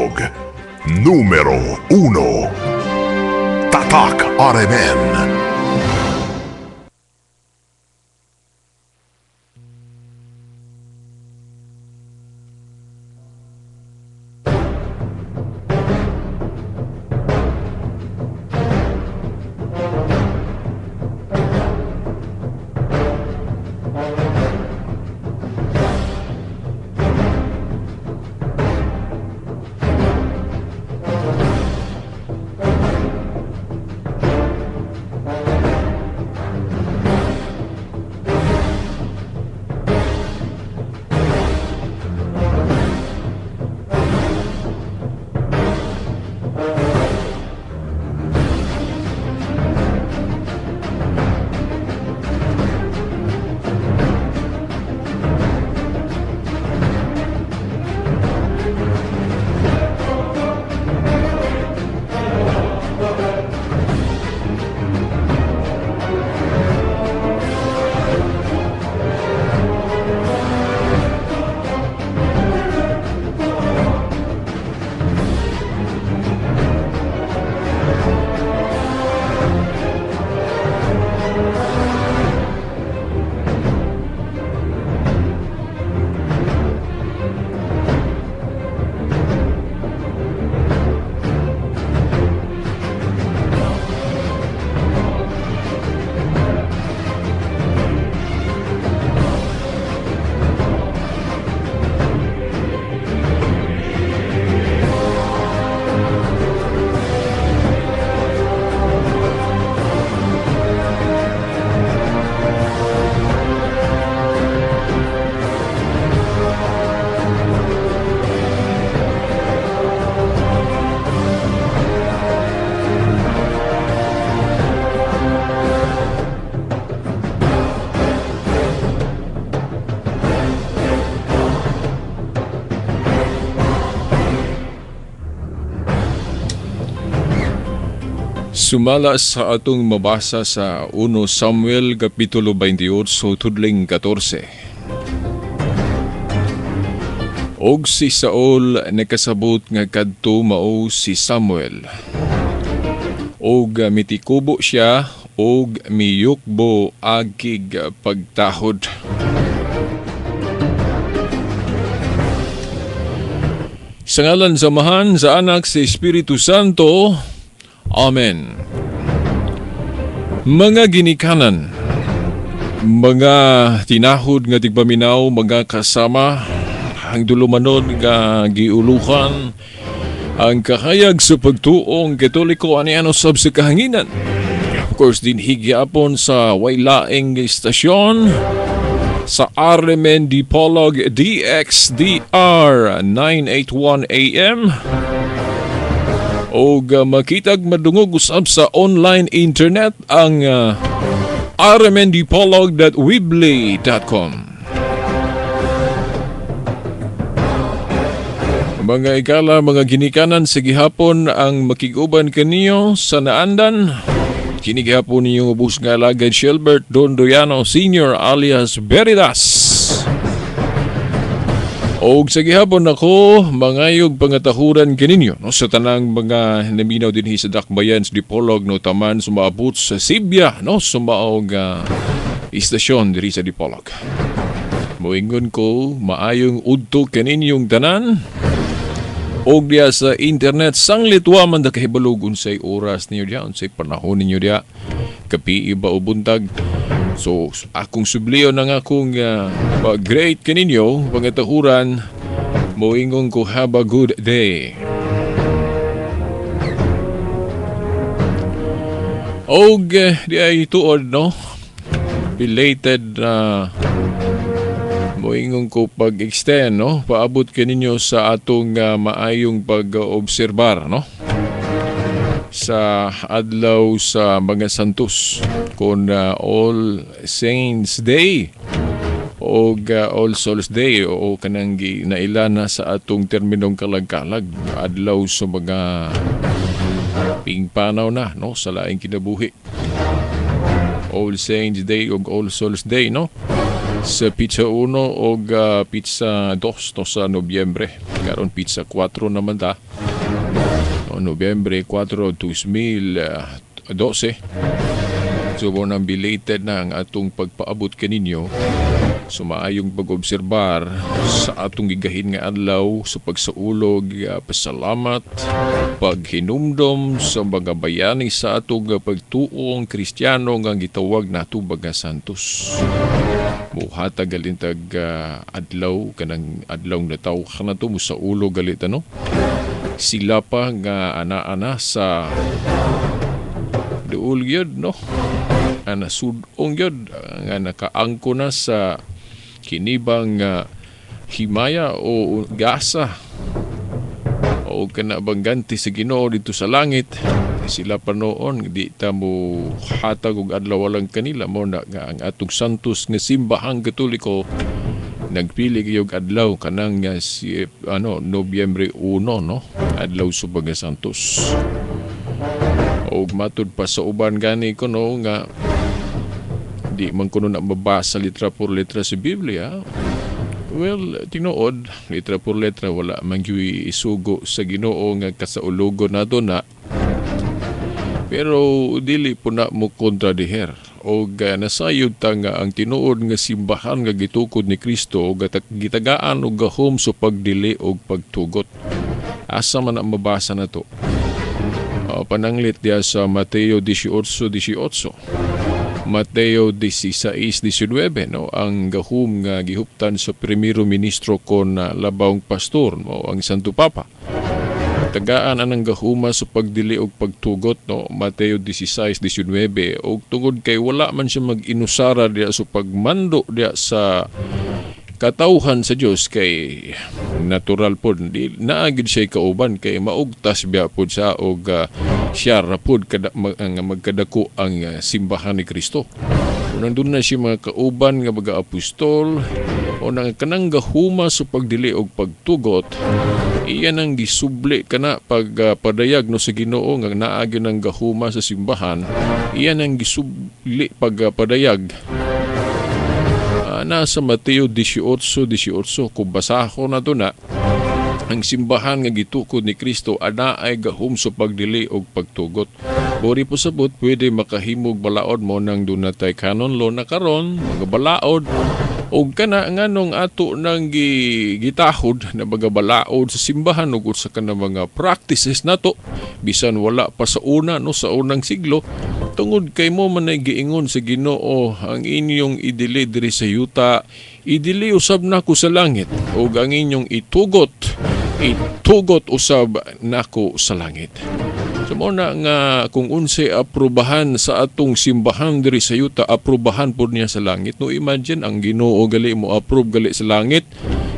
Dipolog, numero 1. Tatak RMN. Sumala sa atong mabasa sa 1 Samuel Kapitulo 28 tudling 14. Og si Saul nakasabot nga kadto mao si Samuel. Og mitikubo siya og miyukbo agig pagtahod. Sa ngalan sa Amahan, sa Anak, sa Espiritu Santo. Amen. Mga ginikanan, mga tinahod nga tigpaminaw, mga kasama, ang dulumanon nga giulukan, ang kahayag sa pagtuong Katoliko ani ano sab sa kahanginan. Of course, din higyapon sa waylaing istasyon sa RMN Dipolog DXDR 981 AM. Og makitag madungog usab sa online internet ang rmndipolog.weebly.com. Mga ikala, mga ginikanan, sa gihapon ang makiguban kaniyo sa naandan. Kini gihapon ninyong ubos nga alagad Shelbert Dondoyano Sr. alias Veritas. Og sa gihapon ako, mangayog pangatahuran kaninyo, no, sa tanang mga naminaw dinhi sa Dakbayan sa Dipolog, no, taman sumaabot sa Sibya, no, sumaog istasyon diri sa Dipolog. Moingon ko, maayong udto kaninyong tanan. Og diya sa internet, sanglit wa man da kahibalog unsay oras ninyo diya, unsay panahon ninyo diya, kapi iba o buntag. So, akong subliyo na nga akong pag-great kaninyo, pangatahuran, moingon ko have a good day. Og di ay tuod, no? Belated na moingon ko pag-extend, no? Paabot kaninyo sa atong maayong pag-obserbar, no? Sa adlaw sa mga santos kon All Saints Day o All Souls Day o kanang nailana sa atong terminong kalagkalag, adlaw sa mga pingpanaw na, no, sa laing kinabuhi. All Saints Day o All Souls Day, no? Sa petsa 1 o petsa 2, no, sa Nobyembre. Karon petsa 4 naman ta. O, Nobyembre 4, 2012. So, nang belated na ang atong pagpaabot kaninyo. So maayong pag-obserbar sa atong gigahin nga adlaw sa pagsaulog, pasalamat, paghinumdom sa mga bayani sa atong pagtuong Kristiyano nga gitawag nato mga santos. Muhatag galintag adlaw kanang adlaw na taw kanato mo sa ulo galit ano. Sila pa nga ana-ana sa duol gyud, no, ana sudong gyud nga nakaangko na sa kinibang himaya o gasa o kana bang ganti sa Ginoo dito sa langit. Sila pa noon di ta mo hatag og adlaw walang kanila. Mo na nga ang atong santos nga Simbahang Katoliko nagpili gyud adlaw kanang si ano Nobyembre 1, no, adlaw sa mga santos. Og matud pa sa uban gani ko, no, nga di man kuno na mabasa litra por letra sa Biblia. Well, tinuod, litra por letra wala man gyud isugo sa Ginoo nga kasaulugon nato na, pero dili po na mo kontradiher o nasayod ta nga ang tinuod nga simbahan nga gitukod ni Kristo og gitagaan og gahom sa pagdili og pagtugot. Asa man ang mabasa na to? Pananglit diya sa Mateo 18:18. Mateo 16:19, no, ang gahom nga gihuptan sa primero ministro kon labawng pastor mo ang Santo Papa. Tagaan anang gahuma sa pagdili og pagtugot, no, Mateo 16:19. Og tungod kay wala man siya mag-inusara diya sa pagmando diya sa katawhan sa Dios, kay natural pod di naagid siya kauban kay maugtas biya pod siya og siya ra pod kada ang magkadako ang simbahan ni Kristo. Nandun na siya mga kauban nga mga apostol o nang kanang gahuma sa pagdili og pagtugot, iyan ang gisubli kana pag padayag, no, sa Ginoo nga naagi ng gahuma sa simbahan. Iyan ang gisubli pag padayag nasa Mateo 18:18. Kung basahon na to na ang simbahan nga gitukod ni Kristo ana ay gahom sa pagdili og pagtugot. Bori po sabot pwede makahimog balaod mo nang dunatay canon law na karon mga balaod og kana nganong ato nang gitahod na mga balaod sa simbahan ug sa kana mga practices nato bisan wala pa sa una, no, sa unang siglo, tungod kay mo man ay giingon sa Ginoo, ang inyong idili diri sa yuta, idili usab nako sa langit, ug ang inyong itugot, itugot usab nako sa langit. So mo na nga kung unsay aprobahan sa atong simbahan diri sa yuta, aprobahan pod niya sa langit. No, imagine ang Ginoo gali mo approve gali sa langit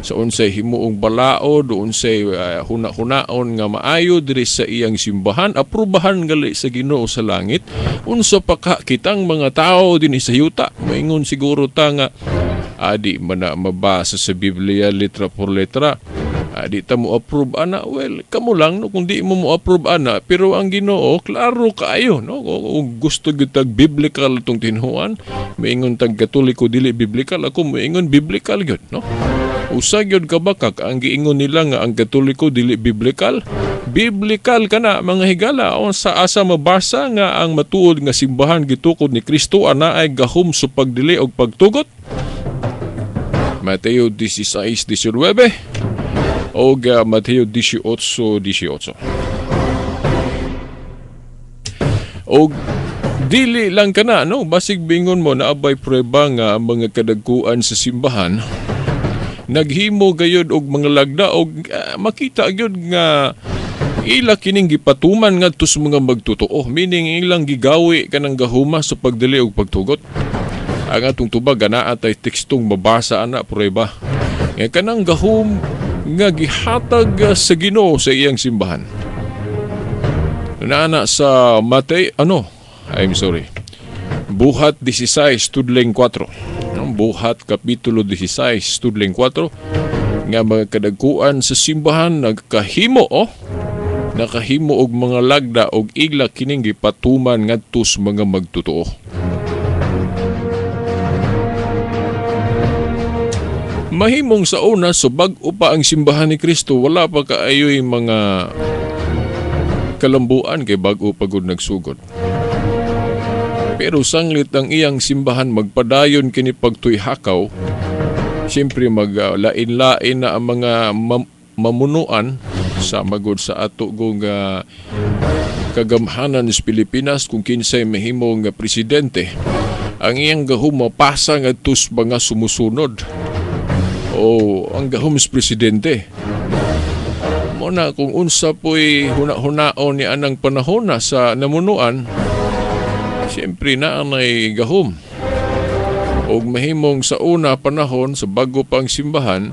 sa unsay himuong balaod, unsay huna-hunaon nga maayo diri sa iyang simbahan, aprobahan gali sa Ginoo sa langit. Unsa pa ka kitang mga tao dinhi sa yuta, maingon siguro ta nga adi man na mabasa sa Biblia letra por letra, di ta mo approve ana. Well, kamo lang, no, kung di mo mo approve ana, pero ang Ginoo klaro kaayo, no. Kung gusto gyud tag biblical tong tinuan, maingon tag Katoliko dili biblical, ako moingon biblical gyud, no. Usa gyud ka bakak ang giingon nila nga ang Katoliko dili biblical. Biblical kana, mga higala. On sa asa mabasa nga ang matuod nga simbahan gitukod ni Kristo ana ay gahom sa pagdili og pagtugot? Mateo 16:19 o Mateo 18:18. Og dili lang kana, no, basig bingon mo na abay prueba nga ang mga kadagkuan sa simbahan naghimo gayud og mga lagda og makita gyud nga ila kining gipatuman ngadto sa mga magtotoo, meaning ilang gigawi kanang gahuma sa pagdili og pagtugot. Ang atong tubag ana atay tekstong mabasa ana prueba nga kanang gahum nga gihatag sa Ginoo sa iyang simbahan. Naana sa Mateo, ano? I'm sorry. Buhat 16 tudling 4. No, Buhat kapitulo 16 tudling 4 nga mga kadagkuan sa simbahan nagkahimo, oh, nakahimo og mga lagda og igla kining gipatuman ngadto sa mga magtotoo. Mahimong sa una, so bag-o pa ang simbahan ni Kristo, wala pa kaayo'y mga kalambuan kay bag-o pa gud nagsugod. Pero sanglit ang iyang simbahan magpadayon kini pagtuyhakaw, siyempre maglain-lain na ang mga mamunuan sa magod sa ato gong kagamhanan sa Pilipinas kung kinsay mahimong presidente. Ang iyang gahom mapasa ngadto sa mga sumusunod o ang gahom sa presidente. Muna kung unsa po'y huna-hunaon ni anang panahon na sa namunuan, siyempre na anay gahom. Og mahimong sa una panahon sa bago pang simbahan,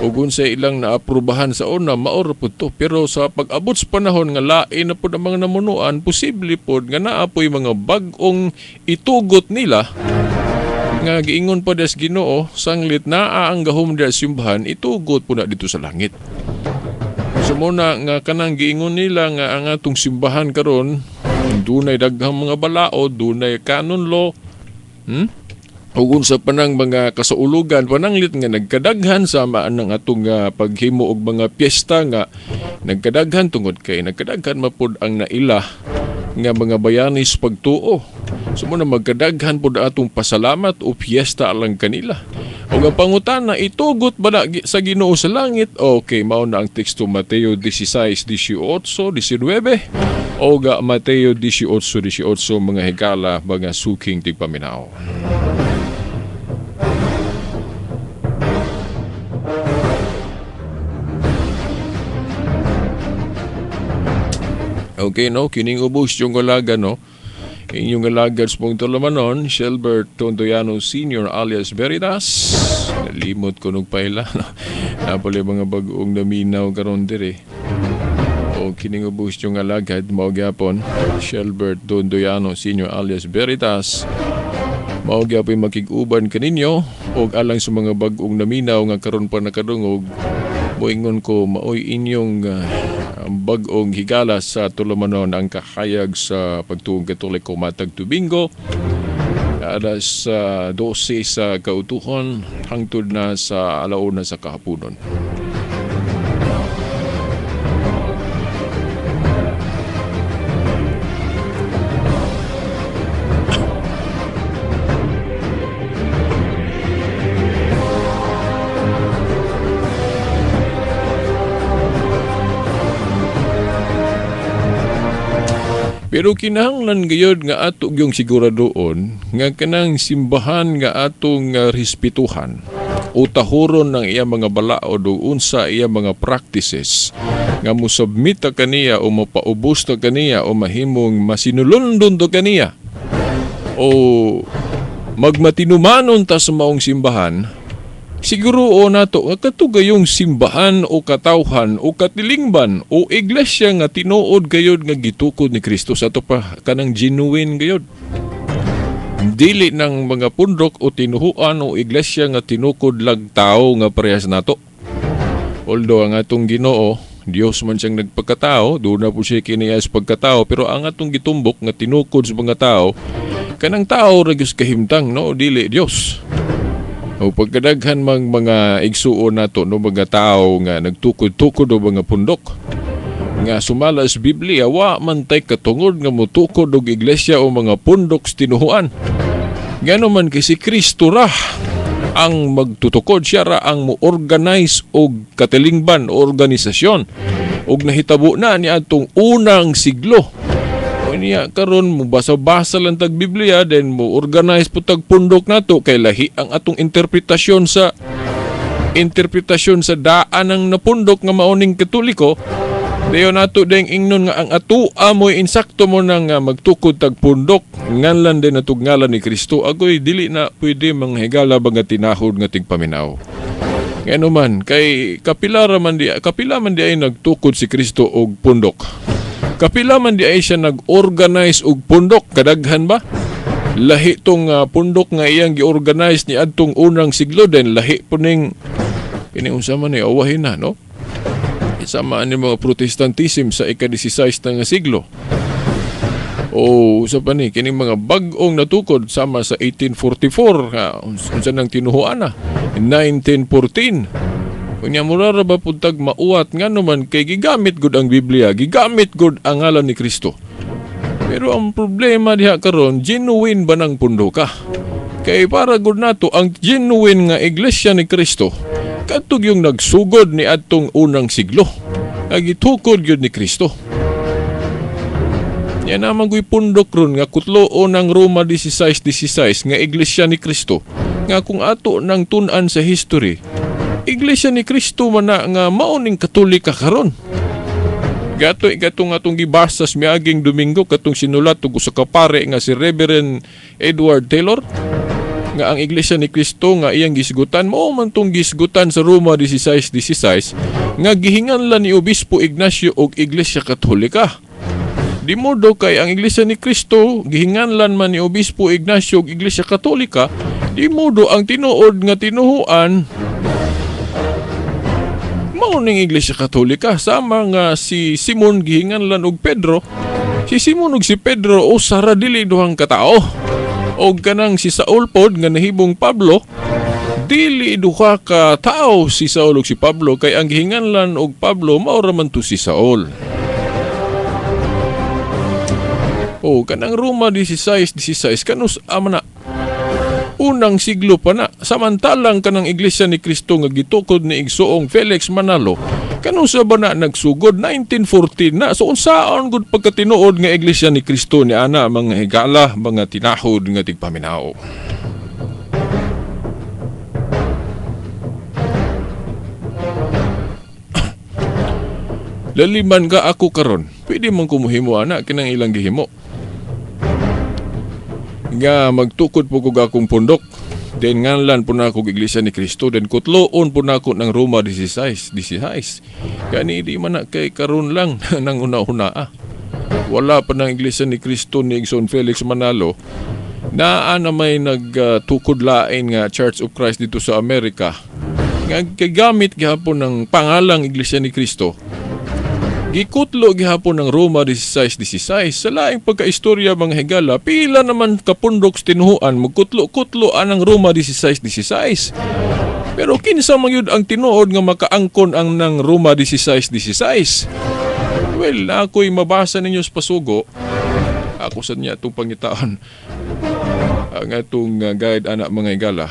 ug unsay ilang naaprubahan sa una, maor pud to. Pero sa pag-abot sa panahon nga lain na pud ang mga namunuan, posible pud nga naa po'y mga bag-ong itugot nila nga giingon pa des Ginoo, sanglit naa ang gahom diha sa simbahan, itugot po na dito sa langit. So muna nga kanang giingon nila nga ang atong simbahan karon dunay daghang mga balaod, dunay canon law, Ug unsa pa nang mga kasaulugan, pananglit nga nagkadaghan sa maan ng atong paghimo og mga piyesta nga nagkadaghan tungod kay nagkadaghan mapud ang naila nga mga bayani sa pagtuo. So muna magkadaghan pud atong pasalamat o piyesta alang kanila. Og ang pangutana, itugot ba na sa Ginoo sa langit? Okay, mao na ang teksto Mateo 16:18, 19 o ga Mateo 18:18, mga higala, mga suking tigpaminaw. Okay, no? Kining ubos yung alaga, no? Inyong alagad sa pong tulumanon, Shelbert Tondoyano Sr. alias Veritas. Nalimot ko nung paila, no? Napali mga bag-ong naminaw karon diri. O kining ubos yung alagad, mao gyapon, Shelbert Tondoyano Sr. alias Veritas. Mao gyapon makig-uban kaninyo og alang sa mga bag-ong naminaw nga karon pa nakadungog, moingon ko maoy inyong ang bag-ong higala sa tulumanon ang kahayag sa pagtuong Katoliko matag Domingo alas 12 sa kautuhon hangtod na sa 1:00 sa kahaponon. Pero kinahanglan gayud nga ato gyung siguradoon nga kanang simbahan nga atong respetuhan o tahuron ng iya mga balaod o unsa iya mga practices nga mosubmit ta kaniya o mopaubos ta kaniya o mahimong masinulondon ta kaniya o magmatinumanon ta sa maong simbahan, siguro o nato nga katugayong simbahan o katawhan o katilingban o iglesia nga tinuod gayod nga gitukod ni Kristo sa ato pa kanang genuine gayod. Dili ng mga pundok o tinuhuan o iglesia nga tinukod lag tao nga parehas nato. Although ang atong Ginoo, Dios man siyang nagpagkatao, doon na po siya kiniyas pagkatao, pero ang atong gitumbok nga tinukod sa mga tao, kanang tao ra gyud kahimtang, no, dili Dios. O pagkadaghan mang mga igsuon nato, no, mga tao nga nagtukod-tukod o mga pundok nga sumala sa Biblia, wa man tay katungod nga motukod og iglesia o mga pundok sa tinuhuan. Ngano man kay si Kristo ra ang magtutukod, siya ra ang mo-organize og katilingban o organisasyon og nahitabo na ni atong unang siglo. O niya karon mo basa-basa lang tag Biblia, then mo organize po tag pundok nato kay lahi ang atong interpretasyon sa daan ng napundok nga maoning Katoliko. Dayon nato ding ingnon nga ang atua mo'y insakto mo nang magtukod tag pundok nganlan din natug ngalan ni Kristo. Agoy dili na pwede mga higala nga tinahod nga tigpaminaw. Ngano man kay kapila man di ay nagtukod si Kristo og pundok. Kapila man di ay siya nag-organize og pundok, kadaghan ba? Lahi tong pundok nga iyang gi-organize ni adtong unang siglo, then lahi po ning kini unsa man ni awahin na, no? Sama ani mga Protestantism sa ika-16 nga siglo. O usa pa ni kining mga bag-ong natukod sama sa 1844 nga unsa nang tinuhuan na 1914. Unya mura ra ba pud tag mauwat nga naman kay gigamit gud ang Biblia, gigamit gud ang ngalan ni Kristo. Pero ang problema diha karon, genuine ba nang pundo ka? Kay para gud nato ang genuine nga Iglesia ni Kristo kadtog yung nagsugod ni adtong unang siglo. Nga gitukod gyud ni Kristo. Yan naman ko'y pundok ron nga kutloon ng Roma 16:16 nga Iglesia ni Kristo. Nga kung ato nang tun-an sa history, Iglesia ni Kristo man na nga mao ning Katolika karon. Gato katong atong gibasa sa miaging Domingo katong sinulat og usa ka pare nga si Reverend Edward Taylor nga ang Iglesia ni Kristo nga iyang gisgutan mao man tong gisgutan sa Roma 16:16 nga gihinganlan ni Obispo Ignacio og Iglesia Katolika. Di modo kay ang Iglesia ni Kristo gihinganlan man ni Obispo Ignacio og Iglesia Katolika, di modo ang tinuod nga tinuhuan mao ning Iglesia Katolika. Sama nga si Simon gihinganlan og Pedro, si Simon ug si Pedro usa ra dili duhang katao. Og kanang si Saul pod nga nahibong Pablo, dili duha ka tawo si Saul ug si Pablo kay ang gihinganlan og Pablo mao ra man to si Saul. O kanang Roma 16:16 kanus ama na unang siglo pa na, samantalang kanang Iglesia ni Kristo nga gitukod ni Igsoong Felix Manalo kanusa ba na nagsugod 1914 na. So unsaon gud pagkatinuod nga Iglesia ni Kristo ni ana mga higala, mga tinahod nga tigpaminaw. Laliman ka ako karon, pwede man kumuhimo ana kinang ilang gihimo nga magtukod po kog akong pundok, then nganlan po na ako Iglesia ni Kristo, then kutloon po na ako ng Roma 16:16. Gani di man na kay karon lang nang una-una. Wala pa ng Iglesia ni Kristo ni Igsoon Felix Manalo naa na may nagtukod lain nga Church of Christ dito sa Amerika nga gagamit gihapon ng pangalang Iglesia ni Kristo. Gikutlo gihapon ng Roma 16:16. Sa laing pagkaistorya mga higala, pila naman kapundok sa tinuhuan magkutlo-kutlo anang Roma 16:16. Pero kinsa man gyud ang tinuod nga makaangkon ang nang Roma 16:16? Well, ako'y mabasa ninyo sa pasugo. Ako sa niya itong pangitaan ang atong guide anak mga higala.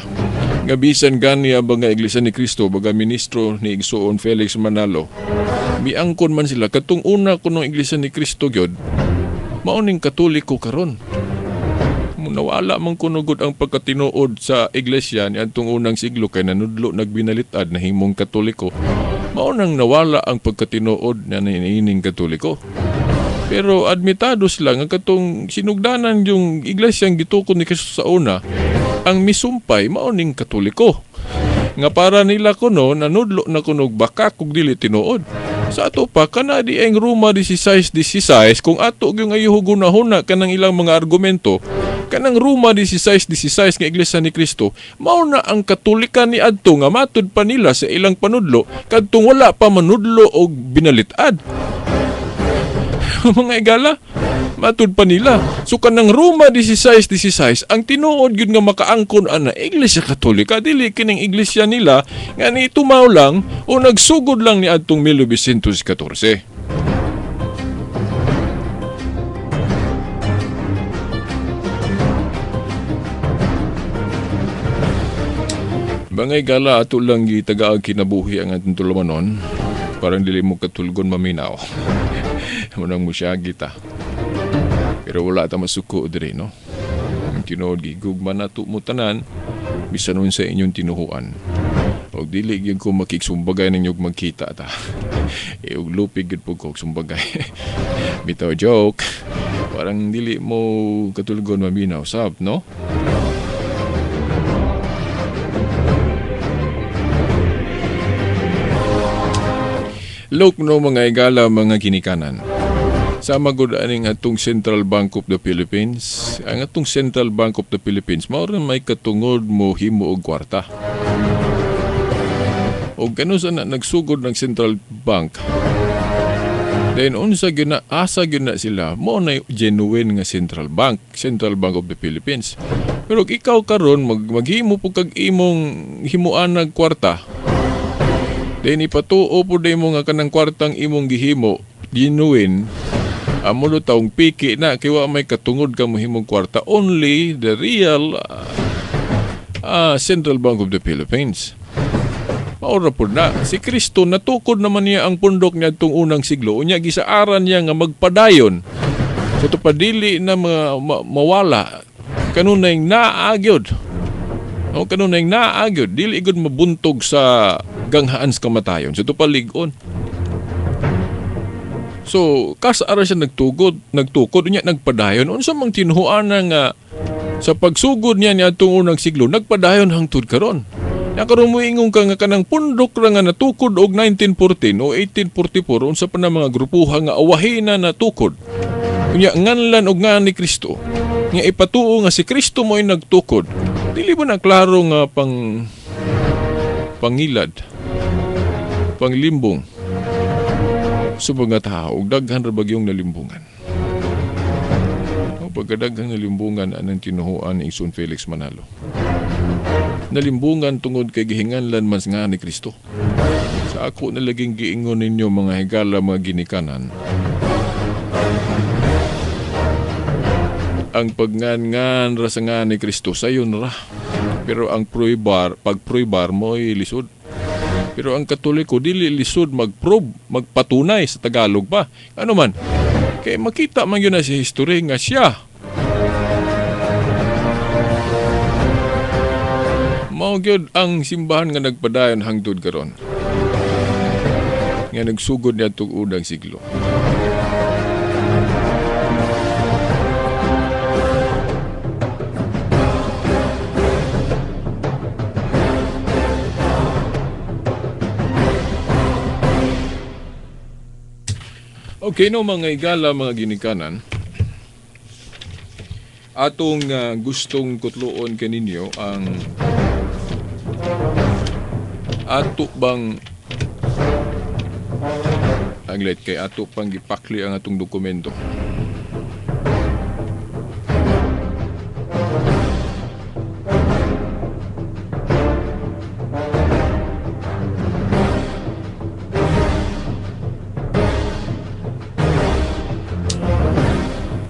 Nga bisan gani ang mga Iglesia ni Kristo, baga ministro ni Igsoon Felix Manalo, miangkon man sila katong una kunong Iglesia ni Kristo gyud, mao ning Katoliko karon. Nawala man kuno gud ang pagkatinuod sa iglesia ni adtong unang siglo kay nanudlo nagbinalit-ad nahimong Katoliko. Mao nang nawala ang pagkatinuod na niining Katoliko. Pero admitado sila nga katong sinugdanan yung iglesia ang gitukod ni Kristo sa una, ang misumpay mao ning Katoliko. Nga para nila kuno nanudlo na kuno baka kug dili tinuod. Sa ato pa kana di ang Roma 16:16 kung ato gyud ayuho gunahuna kanang ilang mga argumento, kanang Roma 16:16 nga Iglesia ni Kristo mao na ang Katolika ni adto nga matud pa nila sa ilang panudlo kadtong wala pa manudlo og binalit-ad. Mga igala, matud pa nila. So kanang Roma 16:16 ang tinuod gyud nga makaangkon ana Iglesia Katolika, dili kining iglesia nila nga ni tumaw lang o nagsugod lang ni adtong 1914. Mga igala, ato lang gitagaag kinabuhi ang atong tulumanon. Parang dili mo katulgon maminaw. Munang mo siya gita. Pero wala ta masuko diri, no? Ang tinuod gigugma na to mo tanan bisan unsa inyong tinuhuan. Og dili gyud ko makigsumbagay ninyo og magkita ta. E og lupig gyud pud ko og sumbagay. Bitaw joke. Parang dili mo katulgon maminaw sab, no? Look no mga igala, mga ginikanan. Sa magud aning atong Central Bank of the Philippines, ang atong Central Bank of the Philippines mao ra may katungod mo himo og kwarta. Og kanus na nagsugod ng Central Bank, Then unsa gyud na, asa gyud na sila, mo na genuine nga central bank, Central Bank of the Philippines. Pero kung ikaw karon maghimo po kag imong himuan nag kwarta, then ipatuo po day mo nga kanang kwartang imong gihimo genuine, amo lo taong piki na kay wa may katungod ka mohimong kwarta, only the real Central Bank of the Philippines. Maura po na. Si Kristo, natukod naman niya ang pundok niya itong unang siglo. Unya, gisaaran niya nga magpadayon. So, ito padili na mawala. Kanunay naagyod. No, kanunay naagyod. Dili igod mabuntog sa ganghaan sa kamatayon. So, ito paligon. So, kasaara siya nagtukod, unya nagpadayon. Unsa mang tinuhuan nga sa pagsugod niya niya itong unang siglo, nagpadayon hangtod karon. Nya karon moingon ka nga kanang pundok ra nga natukod og 1914 o 1844, unsa pa na mga grupuha nga awahin na natukod. Unya nganlan og nga ni Kristo. Nga ipatuo nga si Kristo mo'y nagtukod. Dili ba na klaro nga pangilad, panglimbong sa mga tao ug daghan ra bagyong nalimbungan. O pagkadaghang nalimbungan anang tinuhuan ni Igsoon Felix Manalo. Nalimbungan tungod kay gihinganlan man nga ni Kristo. Sa ako nalaging giingon ninyo mga higala, mga ginikanan, ang pagngan-ngan ra sa nga ni Kristo sayon ra. Pero ang pruibar, pagpruibar mo'y lisod. Pero ang Katoliko dili lisod magprobe, magpatunay sa Tagalog pa. Ano man? Kay makita man yun na sa history nga siya. Mao gyud ang simbahan nga nagpadayon hangtod karon. Nga nagsugod niadtong unang siglo. Okay, no mga igala, mga ginikanan, atong gustong kutluon kaninyo ang ato bang anglet kay ato pang gipakli ang atong dokumento.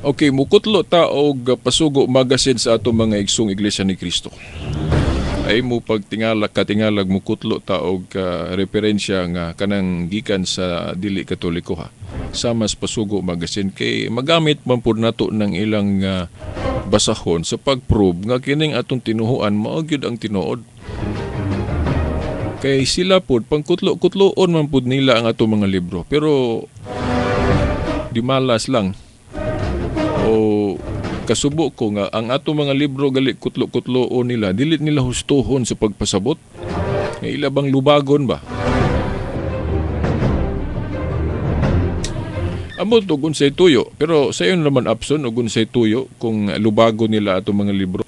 Okay, mukutlo ta og Pasugo Magazine sa ato mga igsong Iglesia ni Cristo. Ay mo pagtingala katingalag mukutlo ta og referensya nga kanang gikan sa dili Katoliko ha. Sama sa Pasugo Magazine kay magamit man pud nato ng ilang basahon sa pag-prove nga kining atong tinuhuan mao gyud ang tinuod. Kay sila pud pangkutlo-kutloon man pud nila ang atong mga libro, pero di malas lang. O kasubo ko nga ang ato mga libro gali kutlo-kutloon nila, dili nila hustuhon sa pagpasabot. Nga ila bang lubagon ba? Amot og unsay tuyo, pero sayon naman abson og unsay tuyo kung lubagon nila ato mga libro.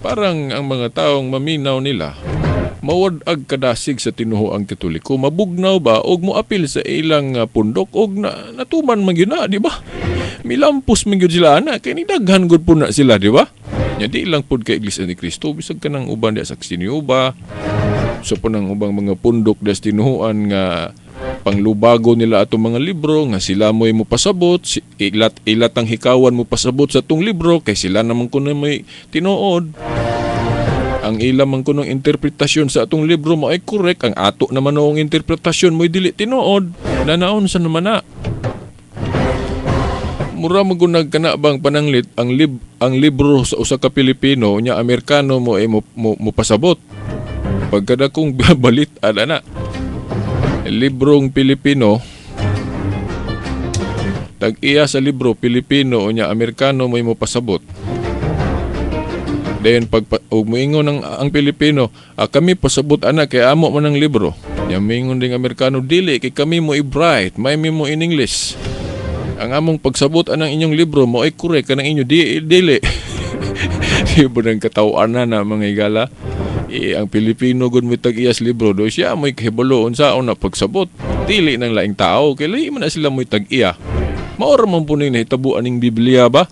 Parang ang mga taong maminaw nila mawad-ag kadasig sa tinuhoang Katoliko, mabugnaw ba og moapil sa ilang pundok og natuman man gyud na, di ba? Milampos man gyud sila ana kay nidaghan gud pud na sila, di ba? Nya di lang pud kay Iglesia ni Cristo, bisag kanang uban diya sa Xinioba, sa punang ubang mga pundok diya sa tinuhoan nga panglubago nila atong mga libro nga sila mo'y mopasabot, ilatang hikawan mo pasabot sa atong libro kay sila naman kuno may tinuod. Ang ilang man kunong interpretasyon sa atong libro mo ay correct, ang ato naman noong interpretasyon mo'y dili tinuod. Nanaon sa naman na. Mura magunag kana bang pananglit ang libro sa usa ka Pilipino nya Amerikano mo ay mo pasabot. Pagkadakong balit ana na. Librong Pilipino tag-iya sa libro Pilipino nya Amerikano mo'y mo pasabot. Then pag muingon ang Pilipino, kami pasabot ana kay amo man ang libro. Nya muingon ding Amerikano, dili kay kami mo i-bright, may mi mo in English. Ang among pagsabot anang inyong libro mo ay correct kanang inyo dili. Di ba nang kataw-anan na mga higala? Eh, ang Pilipino gud mo'y tag-iyas libro do siya mo'y kahibalo unsaon na pagsabot. Dili nang laing tao kay lahi man na sila mo'y tag-iya. Mao ra man po ning nahitabo aning Biblia ba?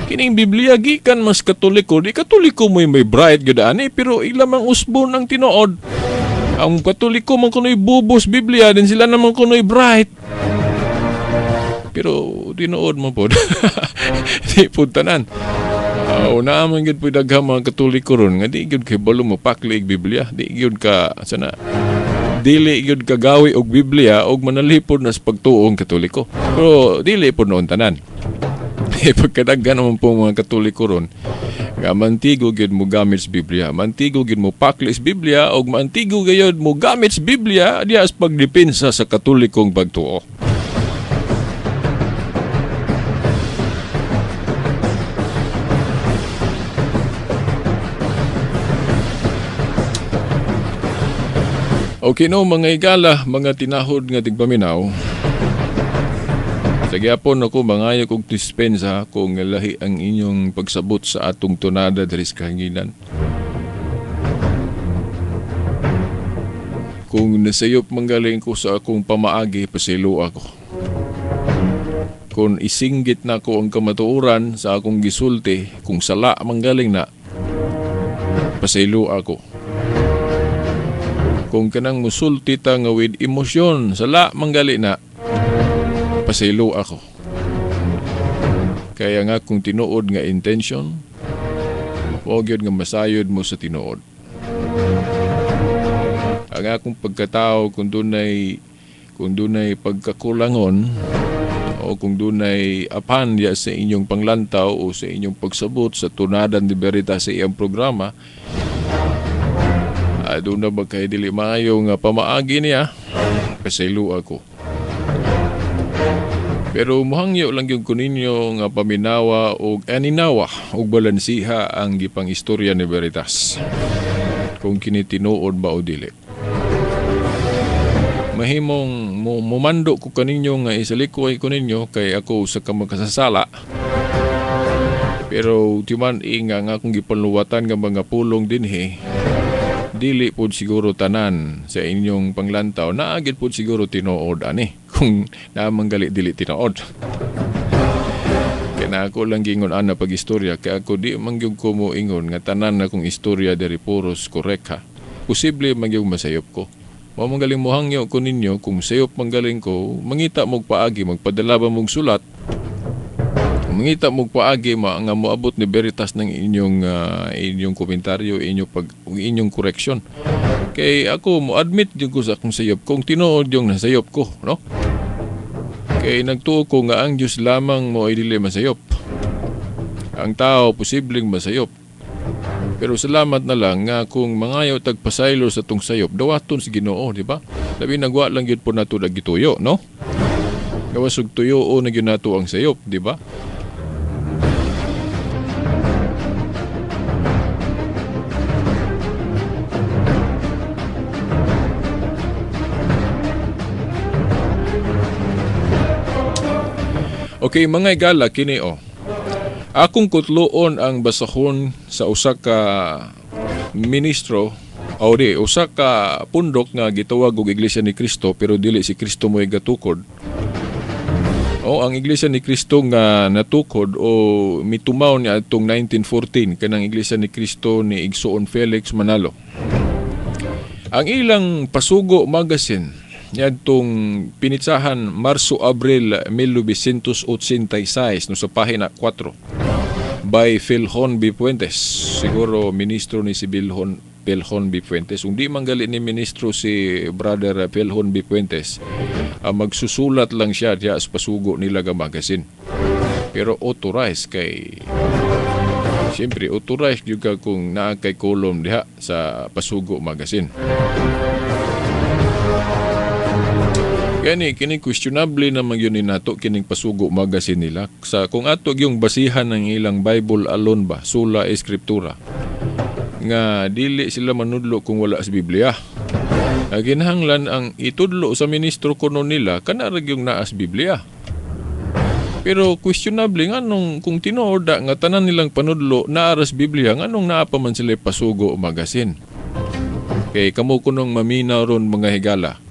Kining Biblia gikan mas Katoliko, di Katoliko mo'y may bright gyud ani pero ila mang usbon ang tinuod. Ang Katoliko man kuno'y bubos Biblia din sila naman kuno'y bright. Pero tinuod man pod. Di pod tanan. Naa man gyud po'y daghang mga Katoliko ron nga di gyud kay balo mo pakli og Biblia, di gyud ka sana dili gyud ka gawi og Biblia og manalipod na sa pagtuong Katoliko. Pero dili pod noon tanan. Pagkadaghan naman po mga Katoliko ron nga mantigo gyud mo gamit sa Biblia, mantigo gyud mo pakli sa Biblia og mantigo gyud mo gamit sa Biblia diha sa pagdepensa sa Katolikong pagtuo. Okay no, mga igala, mga tinahod nga tigpaminaw. Sa gyapon ako mangayo kog dispensa kung lahi ang inyong pagsabot sa atong tunada diri sa kahanginan. Kung nasayop manggaling ko sa akong pamaagi, pasaylo ako. Kung isinggit na ko ang kamatuoran sa akong gisulti, kung sala manggaling na, pasaylo ako. Kung kanang musulti ta nga with emosyon, sala manggali na, pasaylo ako. Kaya nga kung tinuod nga intention, huwag yun nga masayod mo sa tinuod. Ang akong pagkatao, kung dunay pagkakulangon, o kung dunay apan diya sa inyong panglantaw o sa inyong pagsabot sa tunadan de Veritas sa iyang programa, doon na ba kay dili maayo nga pamaagi niya, pasaylo ako. Pero muhangyo lang yung kuninyo nga paminawa og aninawa og balansiha ang gipang istorya ni Veritas. Kung kini tinuod ba o dili. Mahimong mumando ko kaninyo nga isalikoy ko ninyo kay ako usa ka makasasala. Pero timan inga nga akong gipanluwatan nga mga pulong dinhi, dili pod siguro tanan sa inyong panglantaw, naagid pod siguro tinuod ani kung naamang gali dili tinuod. Kaya na ako lang gingon ana pag istorya, kaya ako di mangyug ko mo ingon nga tanan na kong istorya diri puros korek ha. Posible mangyug masayop ko. Mao manggaling mohangyo ko ninyo kung sayop manggaling ko, mangita mog paagi, magpadala ba mog sulat. Mangita mog paagi nga moabot ni Veritas ng inyong inyong komentaryo, inyong correction. Kay ako mo admit gyud ko sa akong sayop kung tinuod yung nasayop ko, no? Kay nagtuo ko nga ang Dios lamang mo ay dili masayop. Ang tao posibleng masayop. Pero salamat na lang nga kung mangayo tagpasaylo sa tong sayop, dawaton sa Ginoo, di ba? Labi nagwa lang gyud po nato nagituyo, no? Gawas og tuyo o na gyud nato ang sayop, di ba? Okay, mga igala, kini o. Akong kutloon ang basahon sa usa ka ministro o di, usa ka pundok nga gitawag og Iglesia ni Cristo pero dili si Cristo mo'y gatukod. O ang Iglesia ni Cristo nga natukod o mitumaw niya atong 1914 kanang Iglesia ni Cristo ni Igsoon Felix Manalo. Ang ilang Pasugo Magazine niadtong pinitsahan Marso-Abril 1986 no sa pahina 4 by Philhon B. Fuentes. Siguro ministro ni si Philhon B. Fuentes. Kung di man gali ni ministro si Brother Philhon B. Fuentes, magsusulat lang siya diya sa Pasugo nila ga magazine. Pero authorized kay siyempre authorized juga kung naa kay kolom diha sa Pasugo Magazine. Gani kini questionable na magyun ni nato kining Pasugo Magazine nila sa kung ato yung basihan ng ilang Bible alone ba, sola escriptura, nga dili sila manudlo kung wala sa Biblia. Ginahanglan ang itudlo sa ministro kuno nila kana ra gyung naa sa Biblia. Pero questionable nganong kung tinuod nga tanan nilang panudlo naa ra sa Biblia, nganong naa pa man sila Pasugo Magazine. Kay kamo kunong maminaw ron mga higala.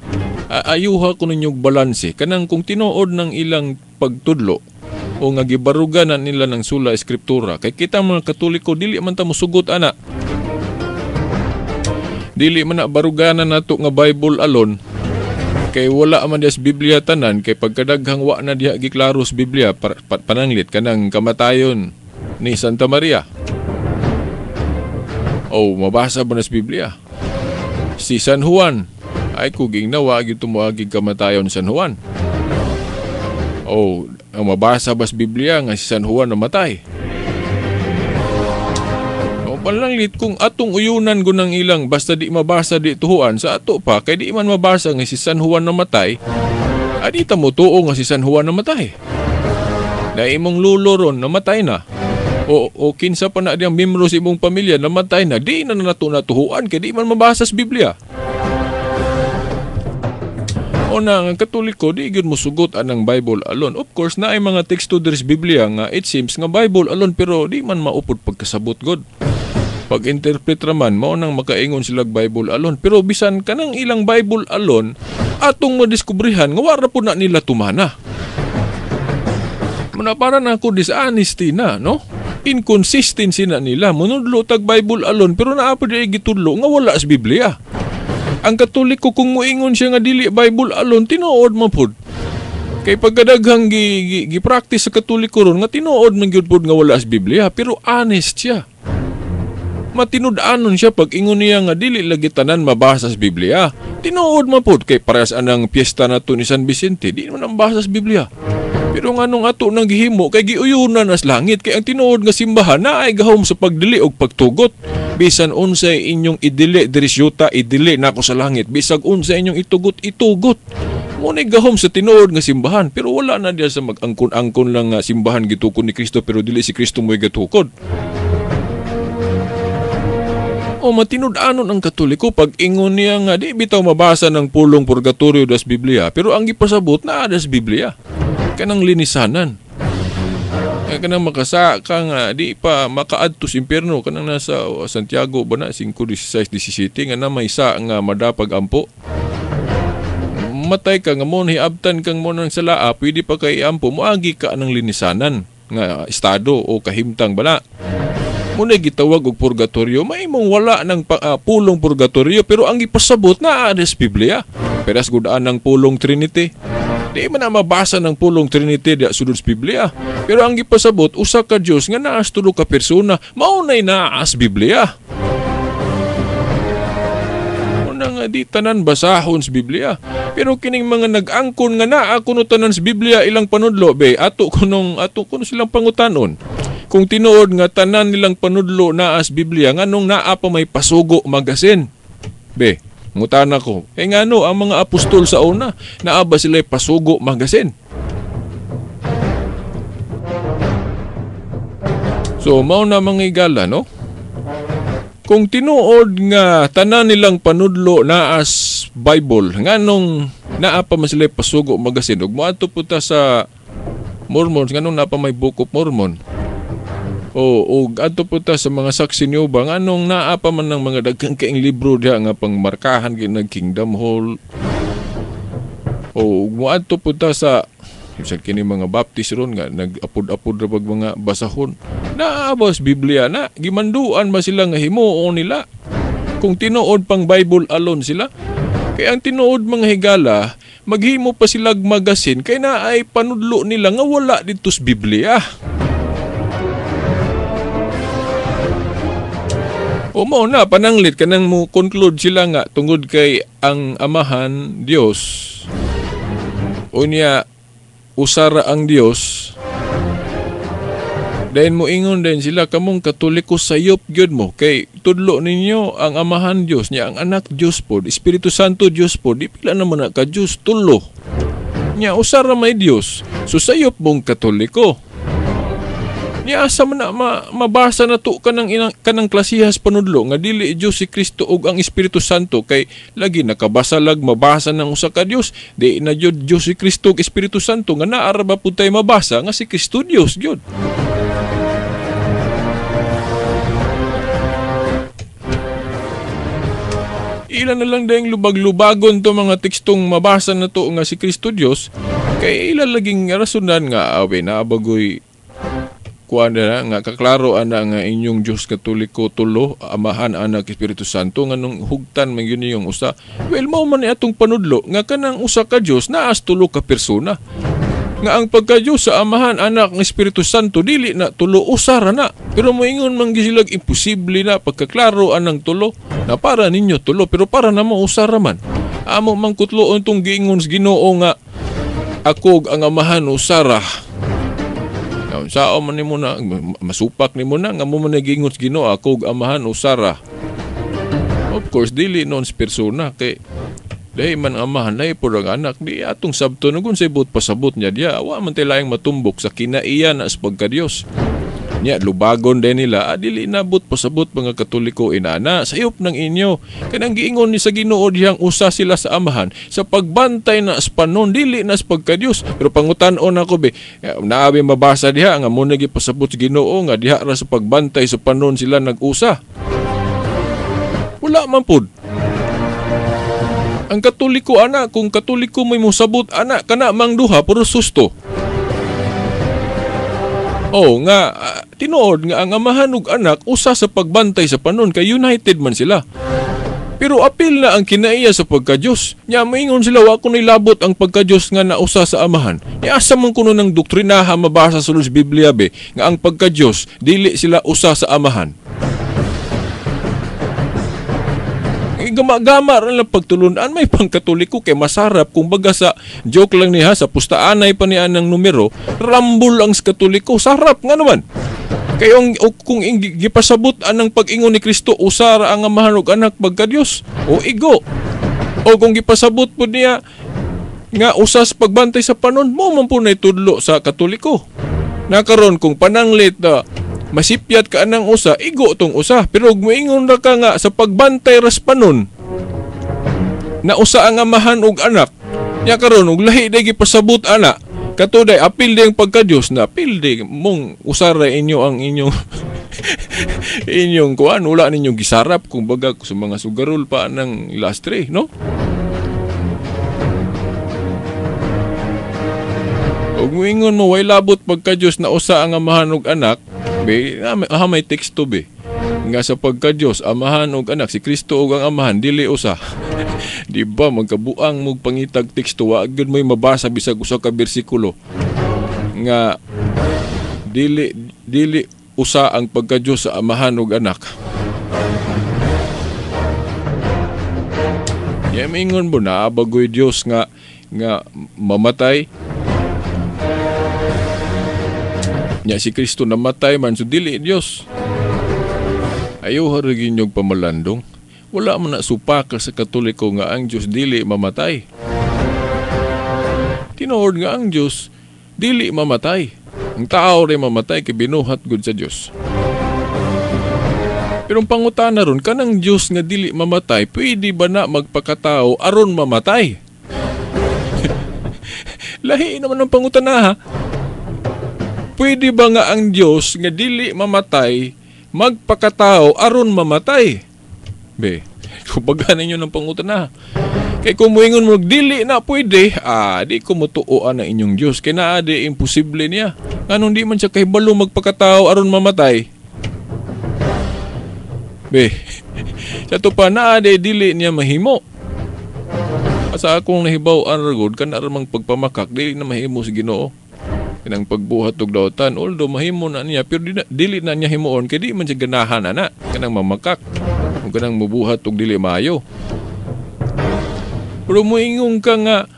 Ayuha ko ninyong balanse kanang kung tinuod ng ilang pagtudlo o nga gibarugan na nila ng sula eskriptura kay kita mga Katoliko dili man ta mosugot ana. Dili man na baruganan nato nga Bible alone kay wala man diya sa Biblia tanan kay pagkadaghang wa na diha giklaro sa Biblia pananglit kanang kamatayon ni Santa Maria. O mabasa ba na sa Biblia? Si San Juan ay kuging nawa gyud tumuagi kamatayon San Juan. O ang mabasa ba sa Biblia nga si San Juan namatay? O pananglit kung atong uyunan ko ng ilang basta di mabasa di tuhuan sa ato pa kay di man mabasa nga si San Juan namatay, adi ta mo tuo nga si San Juan namatay. Na imong lulo ron namatay na. O kinsa pa na diyang membro sa imong pamilya namatay na, di na nato natuhuan kay di man mabasa sa Biblia. O na ang Katoliko di gyud mosugot anang Bible alone. Of course naay mga teksto diri sa Biblia nga it seems nga Bible alone pero di man maupod pagkasabot god. Pag-interpret raman mao nang makaingon sila Bible alone pero bisan kanang ilang Bible alone atong madiskubrehan nga wara pud na nila tumana. Muna para na ako dishonesty na, no? Inconsistency na nila. Munudlo tag Bible alone pero naa pa di gitudlo nga wala sa Biblia. Ang Katoliko kung moingon siya nga dili Bible alone tinuod man pud. Kay pagkadaghang gi-practice sa Katoliko ron nga tinuod man gyud pud nga wala sa Biblia pero honest siya. Matinud-anon siya pag ingon niya nga dili lagi tanan mabasa sa Biblia. Tinuod man pud kay parehas anang piyesta nato ni San Vicente di man ang basa sa Biblia. Pero nganong ato nang gihimo kay giuyunan nas langit kay ang tinuod nga simbahan na ay gahom sa pagdili og pagtugot. Bisan unsay inyong idili diri sa yuta, idili nako sa langit. Bisag unsay inyong itugot, itugot. Mo ni gahom sa tinuod nga simbahan pero wala na diya sa mag-angkon-angkon lang nga simbahan gitukod ni Kristo pero dili si Kristo mo'y gatukod. O matinud-anon ang Katoliko pag ingon niya nga di bitaw mabasa ng pulong purgatorio das Biblia pero ang gipasabot naa das Biblia. Kanang linisanan. Kanang makasa ka nga di pa makaadto sa impierno kanang nasa Santiago ba na 5:16-17 nga na may isa nga madapag ampo. Matay ka nga mo hiabtan kang mo nang salaa pwede pa kay ampo moagi ka ng linisanan nga estado o kahimtang bala. Muna gitawag og purgatorio, maimong wala ng pulong purgatorio pero ang gipasabot naa sa Biblia. Peras gudaan ng pulong Trinity. Di man na mabasa ng pulong Trinity diya sulod sa Biblia. Pero ang gipasabot usa ka Dios nga naa sa tulo ka persona, mao nay naa sa Biblia. Muna nga di tanan basahon sa Biblia. Pero kining mga nag-angkon nga naa kuno tanan sa Biblia ilang panudlo be ato kuno silang pangutanon. Kung tinuod nga tanan nilang panudlo naa sa Biblia nganong naa pa may pasugo magasin. Be, ngutana ko. Eh ngano ang mga apostol sa una naa ba sila pasugo magasin? So mao na mga igala, no? Kung tinuod nga tanan nilang panudlo naa sa Bible nganong naa pa man sila pasugo magasin ug moadto pud ta sa Mormons nganong naa pa may Book of Mormon. O adto po ta sa mga saksi niyo ba nganong naa pa man ng mga daghang kaing libro diha nga pangmarkahan gyud nag Kingdom Hall. O moadto po ta sa bisag kini mga Baptist ron nga nag-apod-apod ra bag mga basahon. Naa ba sa Biblia na gimanduan ba sila nga himuon nila? Kung tinuod pang Bible alone sila. Kay ang tinuod mga higala, maghimo pa sila magasin kay naay panudlo nila nga wala didto sa Biblia. O mao na pananglit kanang mo conclude sila nga tungod kay ang Amahan Dios unya usara ang Dios. Dayon mo ingon din sila kamong Katoliko sayop gyud mo kay tudlo ninyo ang Amahan Dios nya ang Anak Dios pod, Espiritu Santo Dios pod, di pila naman na ka Dios tulo. Nya usara may Dios. So sayop mong Katoliko. Niya asa man na mabasa na to kanang kanang klasihas panudlo nga dili Dios si Kristo ug ang Espiritu Santo kay lagi nakabasa lag mabasa ng usa ka Dios di na jud Dios si Kristo ug Espiritu Santo nga naa ra ba pud tay mabasa nga si Kristo Dios gyud. Ila na lang dayang lubag-lubagon to mga tekstong mabasa na to nga si Kristo Dios kay ila laging rasunan nga awe na bagoy kuan na nga kaklaro ana nga inyong Dios Katoliko tulo, Amahan, Anak, Espiritu Santo, nganong hugtan man gyud niyong usa. Well, mao man ni atong panudlo nga kanang usa ka Dios naas tulo ka persona. Nga ang pagka-Dios sa Amahan, Anak, ng Espiritu Santo dili na tulo, usa ra na. Pero moingon man gyud sila imposible na pagkaklaro anang tulo na para ninyo tulo pero para namo usa ra man. Amo man kutloon tong giingon sa Ginoo nga ako ang Amahan usa ra. Sao man nimo na masupak nimo na nga mo man giingon sa Ginoo ako ug Amahan usara. Of course dili non persona kay lahi man ang Amahan lahi pud ang Anak, di atong sabton ug unsay buot pasabot niya diya wa man tay laing matumbok sa kinaiya na sa pagka-Dios. Nya lubagon din nila, dili na buot pasabot mga Katoliko inana sayop ng inyo. Kanang giingon ni sa Ginoo diyang usa sila sa Amahan sa pagbantay na sa panon dili na sa pagka-Dios. Pero pangutan-on ako be, naabi mabasa diha nga mo na gipasabot sa Ginoo nga diha ra sa pagbantay sa panon sila nag-usa. Wala man pud. Ang Katoliko ana, kung Katoliko may mosabot ana kana mang duha puro susto. Oh, nga tinuod nga ang Amahan ug Anak usa sa pagbantay sa panon kay united man sila. Pero apil na ang kinaiya sa pagka-Dios. Nya maingon sila wa kunoy labot ang pagka-Dios nga nausa sa Amahan. Nya asa man kuno ng doktrinaha mabasa sa sulod sa Biblia be nga ang pagka-Dios dili sila usa sa Amahan. Gama-gama ra lang pagtulunan may pangkatoliko kay masarap kung baga sa joke lang niya sa pustaanay pa niya ng numero rambol ang Katoliko sarap nga naman. Kay kung gipasabot anang pag-ingon ni Kristo usara ang Amahan ug Anak pagka-Dios o igo, o kung gipasabot pud niya nga usas pagbantay sa panon mo man po na itudlo sa Katoliko. Nakaron kung pananglit masipyat ka anang usa, igo tong usa. Pero moingon ra ka nga sa pagbantay ras panon na usa ang Amahan ug Anak. Nya karon og lahi day gipasabot ana kato day apil day ang pagka-Dios na apil day mong usara inyo ang inyong inyong kuan wala ninyong gisarap kung baga sa mga sugarol pa anang lastre, no? Og moingon mo way labot pagka-Dios na usa ang Amahan ug Anak. Be, may teksto be nga sa pagka-Dios Amahan ug Anak si Kristo ug ang Amahan dili usa. Di ba magkabuang mog pangitag teksto wa gyud moy mabasa bisag usa ka bersikulo nga dili usa ang pagka-Dios sa Amahan ug Anak. Ya mingon mo na bagoy Dios nga mamatay. Nya si Kristo namatay man so dili Dios. Ayaw harigin yung pamalandong. Wala man na supaka sa Katoliko nga ang Dios dili mamatay. Tinuod nga ang Dios dili mamatay. Ang tao rin mamatay kay binuhat gud sa Dios. Pero ang pangutana ron, kanang Dios nga dili mamatay, pwede ba na magpakatao aron mamatay? Lahi naman ang pangutana ha. Pwede ba nga ang Dios nga dili mamatay magpakatao aron mamatay? Be, kumbaga ninyo ng pangutana. Kay kung muingon mo dili na pwede, di ko mutuoan ang inyong Dios kay naa di imposible niya. Nganong di man siya kahibalo magpakatao aron mamatay? Be, sa to pa naa di dili niya mahimo. Sa akong nahibaw-an ra gud kana ra mang pagpamakak dili na mahimo sa Ginoo. Kanang pagbuhat og dautan, although mahimo na niya pero dili na niya himuon kay di man siya ganahan ana kanang mamakak ug kanang mubuhat og dili maayo. Pero moingon ka nga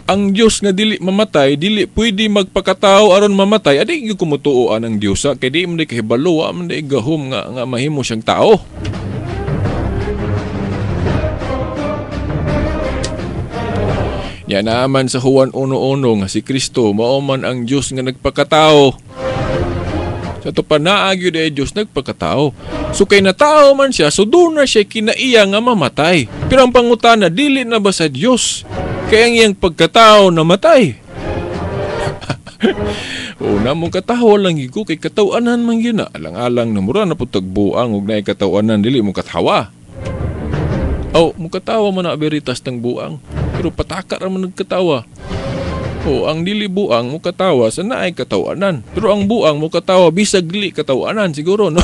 ang Dios nga dili mamatay dili pwede magpakatao aron mamatay, adi gyud kumutuoan ang Dios kay di man di kahibalo, wa man di gahom nga mahimo siyang tao. Nya naaman sa Juan 1:1 nga si Kristo mao man ang Dios nga nagpakatao. Sa to pa naa gyud ay Dios nagpakatao. So kay natao man siya, so doon na siya kinaiya nga mamatay. Pero ang pangutana, dili na ba sa Dios kay ang iyang pagkatao namatay? Una mong katawa lang igo kay katawanan man gyud na. Alang-alang na mura na pud tagbuang og naay katawanan dili mo katawa. Oh, mukatawa man na Veritas ng buang. Pero pataka ra man nagkatawa. O, ang dili buang mukatawa sa naay katawanan. Pero ang buang mukatawa bisag dili katawanan siguro, no?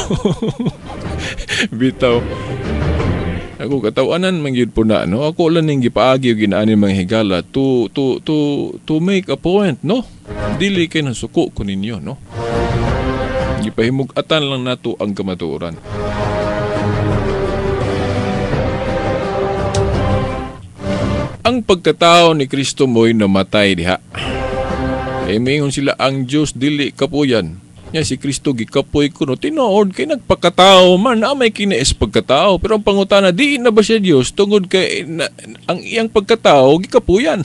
Bitaw. Ako katawanan man gyud po na, no? Ako lang ning gipaagi og ginaani mga higala to make a point, no? Dili kay nasuko ko ninyo, no? Gipahimug-atan lang nato ang kamatuoran. Ang pagkatao ni Kristo mo'y namatay diha. Kay mingon sila ang Dios dili kapuyan. Nya si Kristo gikapoy kuno tinuod kay nagpakatao man na may kiniis pagkatao, pero ang pangutana di na ba siya Dios tungod kay na, ang iyang pagkatao gikapuyan.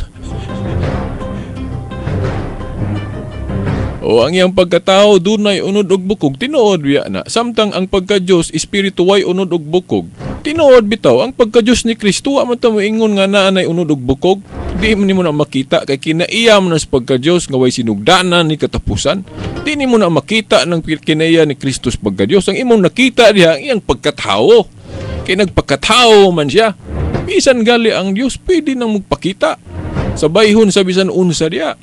O ang iyang pagkatao dunay unod og bukog, tinuod biya na. Samtang ang pagka-Dios espiritu way unod og bukog. Tinuod bitaw ang pagka-Dios ni Kristo wa man ta moingon nga naa nay unod og bukog. Di man nimo na makita kay kinaiya man sa pagka-Dios nga way sinugdanan ni katapusan. Di nimo na makita ng kinaiya ni Kristo sa pagka-Dios. Ang imong nakita diha ang iyang pagkatao. Kay nagpagkatao man siya. Bisan gali ang Dios pwede nang magpakita sa bayhon sa bisan unsa diha.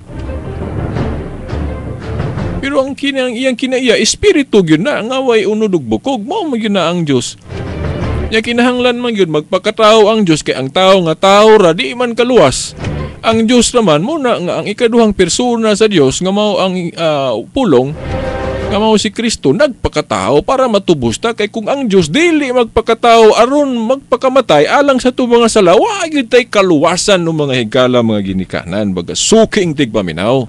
Pero ang kinang iyang kinaiya espiritu gyud na nga way unod og bukog, mao man gyud na ang Dios. Nya kinahanglan man gyud magpakatao ang Dios kay ang tao nga tao ra di man kaluwas. Ang Dios naman mo na nga ang ikaduhang persona sa Dios nga mao ang pulong nga mao si Kristo nagpakatao para matubos ta, kay kung ang Dios dili magpakatao aron magpakamatay alang sa ato mga sala, wa gyud tay kaluwasan ng mga higala mga ginikanan baga suking tigpaminaw.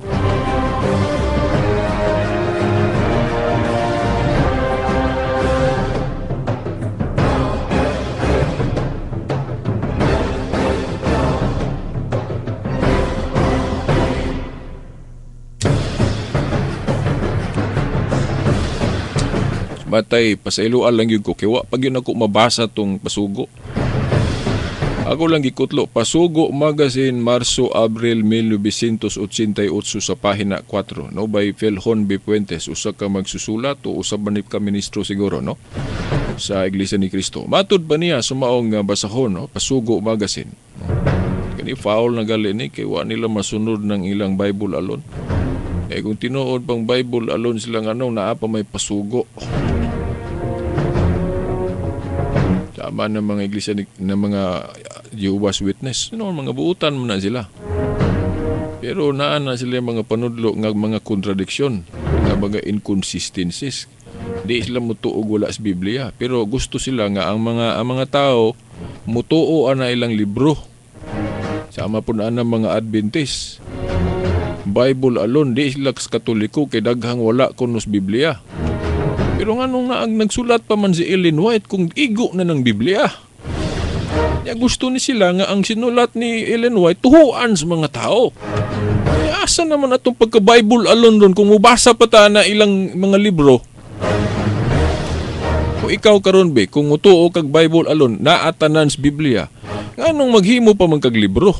Batay, pasailuan lang yun ko. Kaya wa pag yun ako mabasa tong pasugo. Ako lang gikutlo. Pasugo Magazine, Marso, Abril 1988 sa pahina 4. No, by Felhon B. Puentes. Usa ka magsusulat o usa ba ni ka ministro siguro, no? Sa Iglesia ni Cristo. Matud ba niya sumaong basahon, no? Pasugo Magazine. No? Kani foul na gali ni kay wa nila masunod ng ilang Bible alone. Eh kung tinuod pang Bible alone silang ano, naa pa may pasugo. Tama ng mga iglesia ng mga Jehovah's Witness, you know, mga buutan mo na sila. Pero naan na sila mga panudlo nga mga kontradiksyon, nga mga inconsistencies. Di sila mutuo wala sa Biblia, pero gusto sila nga ang mga tao mutuo ana ilang libro. Sama po na ang mga Adventist. Bible alone, di sila Katoliko kay daghang wala kuno sa Biblia. Pero nganong naag nagsulat pa man si Ellen White kung igo na ng Biblia. Ya gusto ni sila nga ang sinulat ni Ellen White tuhuan sa mga tao. Ay, asa naman atong pagka-Bible alone ron kung mubasa pa ta na ilang mga libro. Kung ikaw karon be, kung mutuo kag Bible alone, naa tanan sa Biblia. Nganong maghimo pa man kag libro?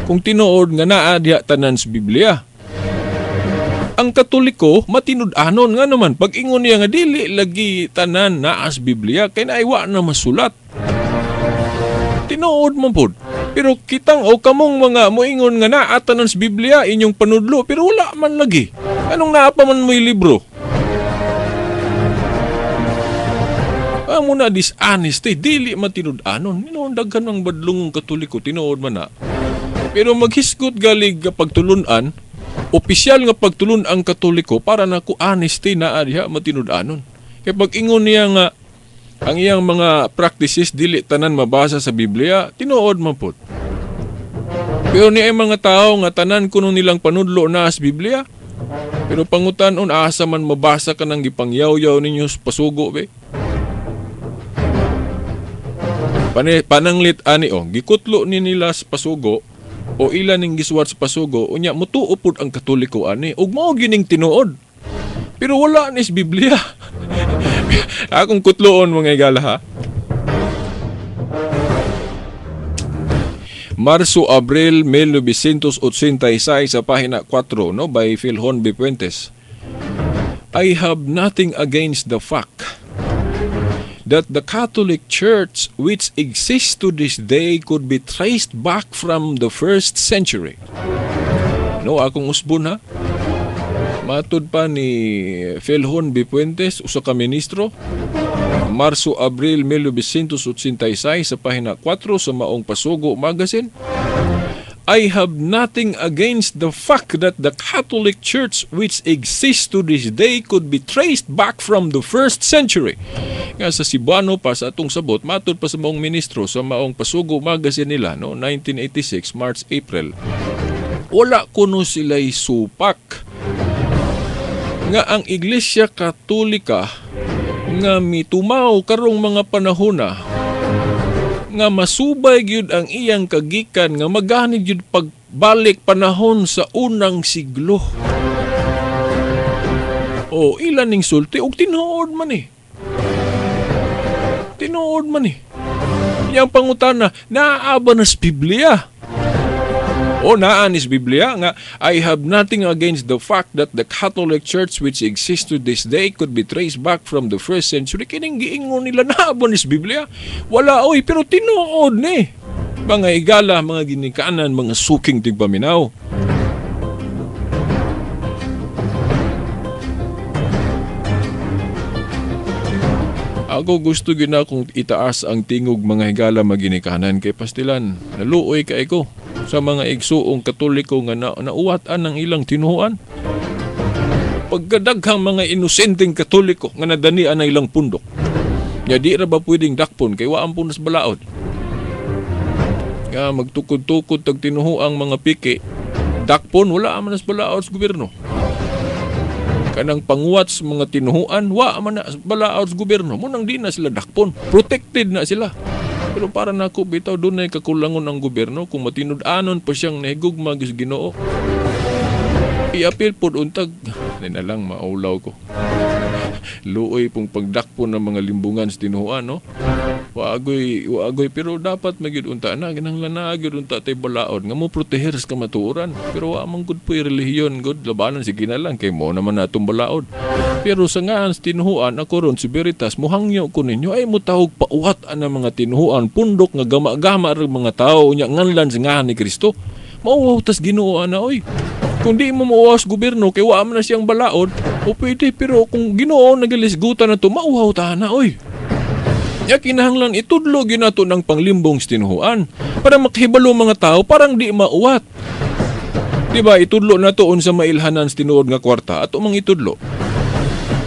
Kung tinuod nga naa diha tanan sa Biblia. Ang Katoliko matinud-anon nga naman pag ingon niya nga dili lagi tanan naa sa Biblia kay naaywa na masulat. Tinuod man pod. Pero kitang o kamong mga moingon nga naa tanan sa Biblia inyong panudlo pero wala man lagi. Anong naa pa man mo'y libro? Amo na dishonesty, dili matinud-anon. Tinuod daghan ng badlongong Katoliko tinuod man na. Pero maghisgot galig pagtulun-an, opisyal nga pagtulun ang Katoliko para nako honesty na diha matinud-anon. Kay pag ingon niya nga ang iyang mga practices dili tanan mabasa sa Biblia, tinuod man pud. Pero niya ay mga tao nga tanan kuno nilang panudlo na sa Biblia. Pero pangutan-on asa man mabasa ka ng gipangyaw-yaw ninyo sa pasugo be. Pananglit ani o gikutlo ni nila sa pasugo o ilan ning gisuwat sa pasugo unya mutuo pud ang Katoliko ani ug mao gining tinuod. Pero wala ni sa Biblia. Akong kutloon mga higala ha. Marso, Abril 1986 sa pahina 4, no, by Philhon B. Puentes. I have nothing against the fact that the Catholic Church which exists to this day could be traced back from the first century. No, akong usbon ha. Matud pa ni Felhon B. Puentes, usa ka ministro, Marso-Abril 1986 sa pahina 4 sa maong Pasugo Magazine, "I have nothing against the fact that the Catholic Church which exists to this day could be traced back from the first century." Nga sa Cebuano pa sa atong sabot, matud pa sa maong ministro sa maong Pasugo Magazine nila, no, 1986, March, April. Wala kuno sila'y supak nga ang Iglesia Katolika nga mitumaw karong mga panahona nga masubay gyud ang iyang kagikan nga magani gyud pagbalik panahon sa unang siglo. O ilan ning sulti og tinuod man eh. Tinuod man eh. Yang pangutana, naa ba nas Biblia? O naa nis Biblia nga "I have nothing against the fact that the Catholic Church which exists to this day could be traced back from the first century." Kining giingon nila, naa ba nis Biblia? Wala oy, pero tinuod ni. Mga igala, mga ginikanan, mga suking tigpaminaw. Ako gusto gyud na akong itaas ang tingog, mga higala, maginikanan, kay pastilan. Naluoy kay ko sa mga igsuong Katoliko nga nauwat-an ang ilang tinuhuan. Pagkadaghang mga inosenteng Katoliko nga nadanian ang ilang pundok. Nya di ra ba pwedeng dakpon kay wa ampun nas balaod. Nga magtukod-tukod tag tinuhuang mga piki, dakpon wala man nas balaod sa gobyerno. Kanang panguwat sa mga tinuhuan, wa man na balaod sa gobyerno. Munang di na sila dakpon. Protected na sila. Pero para nako bitaw dunay kakulangon ang gobyerno kung matinud-anon pa siyang nahigugma sa Ginoo. Iapil pod untag, di na lang maulaw ko. Luoy pong pagdakpon ng mga limbungan sa tinuhuan, no? Waagoy, waagoy, pero dapat magyud unta na ginahanglan na gyud unta tay balaod nga mo proteher sa kamatuoran. Pero wa man gud po'y relihiyon gud, labanan sige na lang kay mo naman natong balaod. Pero sa ngaan sa tinuhuan, ako ron si Veritas, muhangyo ko ninyo ay mutawog pauwat ang mga tinuhuan, pundok nga gama-gama ra mga tao unya nganlan sa ngahan ni Kristo. Mauwaw tas Ginoo ana oy. Kung di mo mauwaw sa gobyerno kay wa man na siyang balaod, o pwede, pero kung Ginoo nagalisgutan na to, mauwaw ta na oy. Nya kinahanglan itudlo ginato ng panglimbong sa tinuhuan para makahibalo mga tao parang di mauwat. Diba itudlo nato unsa mailhanan sa tinuod nga kwarta ato mang itudlo.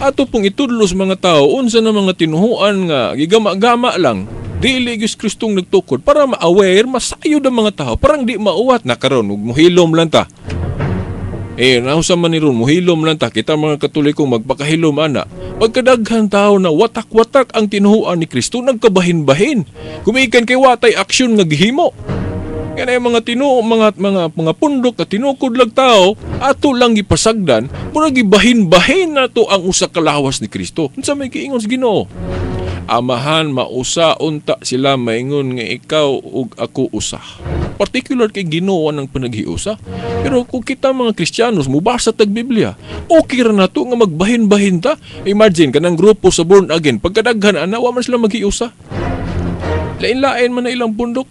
Ato pong itudlo sa mga tao unsa na mga tinuhuan nga gigama-gama lang dili gyud Kristong nagtukod para ma-aware masayod ang mga tao parang di mauwat na karon ug muhilom lang ta. Nausa man ni ron, muhilom lang ta kita mga Katoliko magpakahilom ana. Pagkadaghan tao na watak-watak ang tinuhuan ni Kristo, nagkabahin-bahin. Kumikan kay watay aksyon nga gihimo. Kaya mga tinuo, mga pundok at tinukod lang tao, ato lang gipasagdan, murag gibahin-bahin nato ang usa ka lawas ni Kristo. Unsa may giingon sa Ginoo? Amahan mausa unta sila maingon nga ikaw ug ako usa. Particular kay Ginoo ang panaghiusa. Pero kung kita mga Kristiyanos mubasa tag Biblia, okay ra nato nga magbahin-bahin ta. Imagine kanang grupo sa born again, pagkadaghan ana wa man sila maghiusa. Lain-lain man na ilang pundok.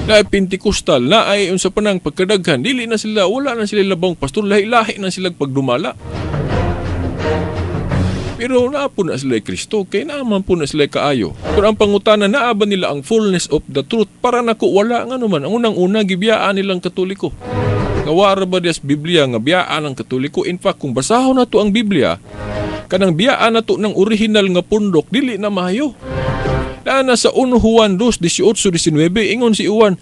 Na Pentecostal, na ay unsa pa nang pagkadaghan, dili na sila, wala na sila labong pastor, lahi-lahi na sila pagdumala. Pero naa po na sila Kristo, kay naaman po na sila kaayo. Pero ang pangutana, naa ba nila ang fullness of the truth? Para nako wala nga naman. Ang unang-una, gibiyaan nilang Katoliko. Nga wara ba dias Biblia nga biyaan ang Katoliko? In fact, kung basahon na to ang Biblia, kanang biyaan na to ng original nga pundok, dili na maayo. Naa sa 1 Juan 2:18-19, ingon si Juan,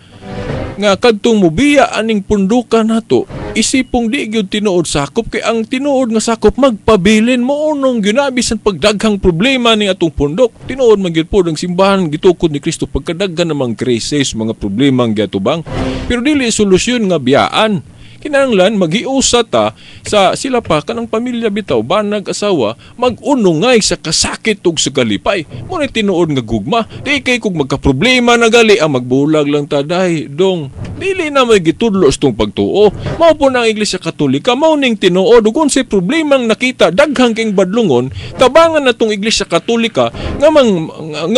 nga kadtong mubiya aning pundukan nato, isipong di gyud tinuod sakop, kay ang tinuod nga sakop magpabilin mo unong ginabi sa pagdaghang problema ning atong pundok. Tinuod man gyud pod ang simbahan gitukod ni Kristo pagkadaghan namang krisis, mga problema ang giatubang, pero dili solusyon nga biyaan. Kinahanglan maghiusa ta sa sila pa kanang pamilya bitaw, banag asawa, mag-unungay sa kasakit ug sa kalipay. Mo ni tinuod nga gugma. Di kay kung magkaproblema na gali ang magbulag lang ta day dong. Dili na may gitudlo sa tong pagtuo. Mao po na ang Iglesia Katolika, mao ning tinuod ug unsay problemang nakita daghang king badlungon, tabangan na tong Iglesia Katolika nga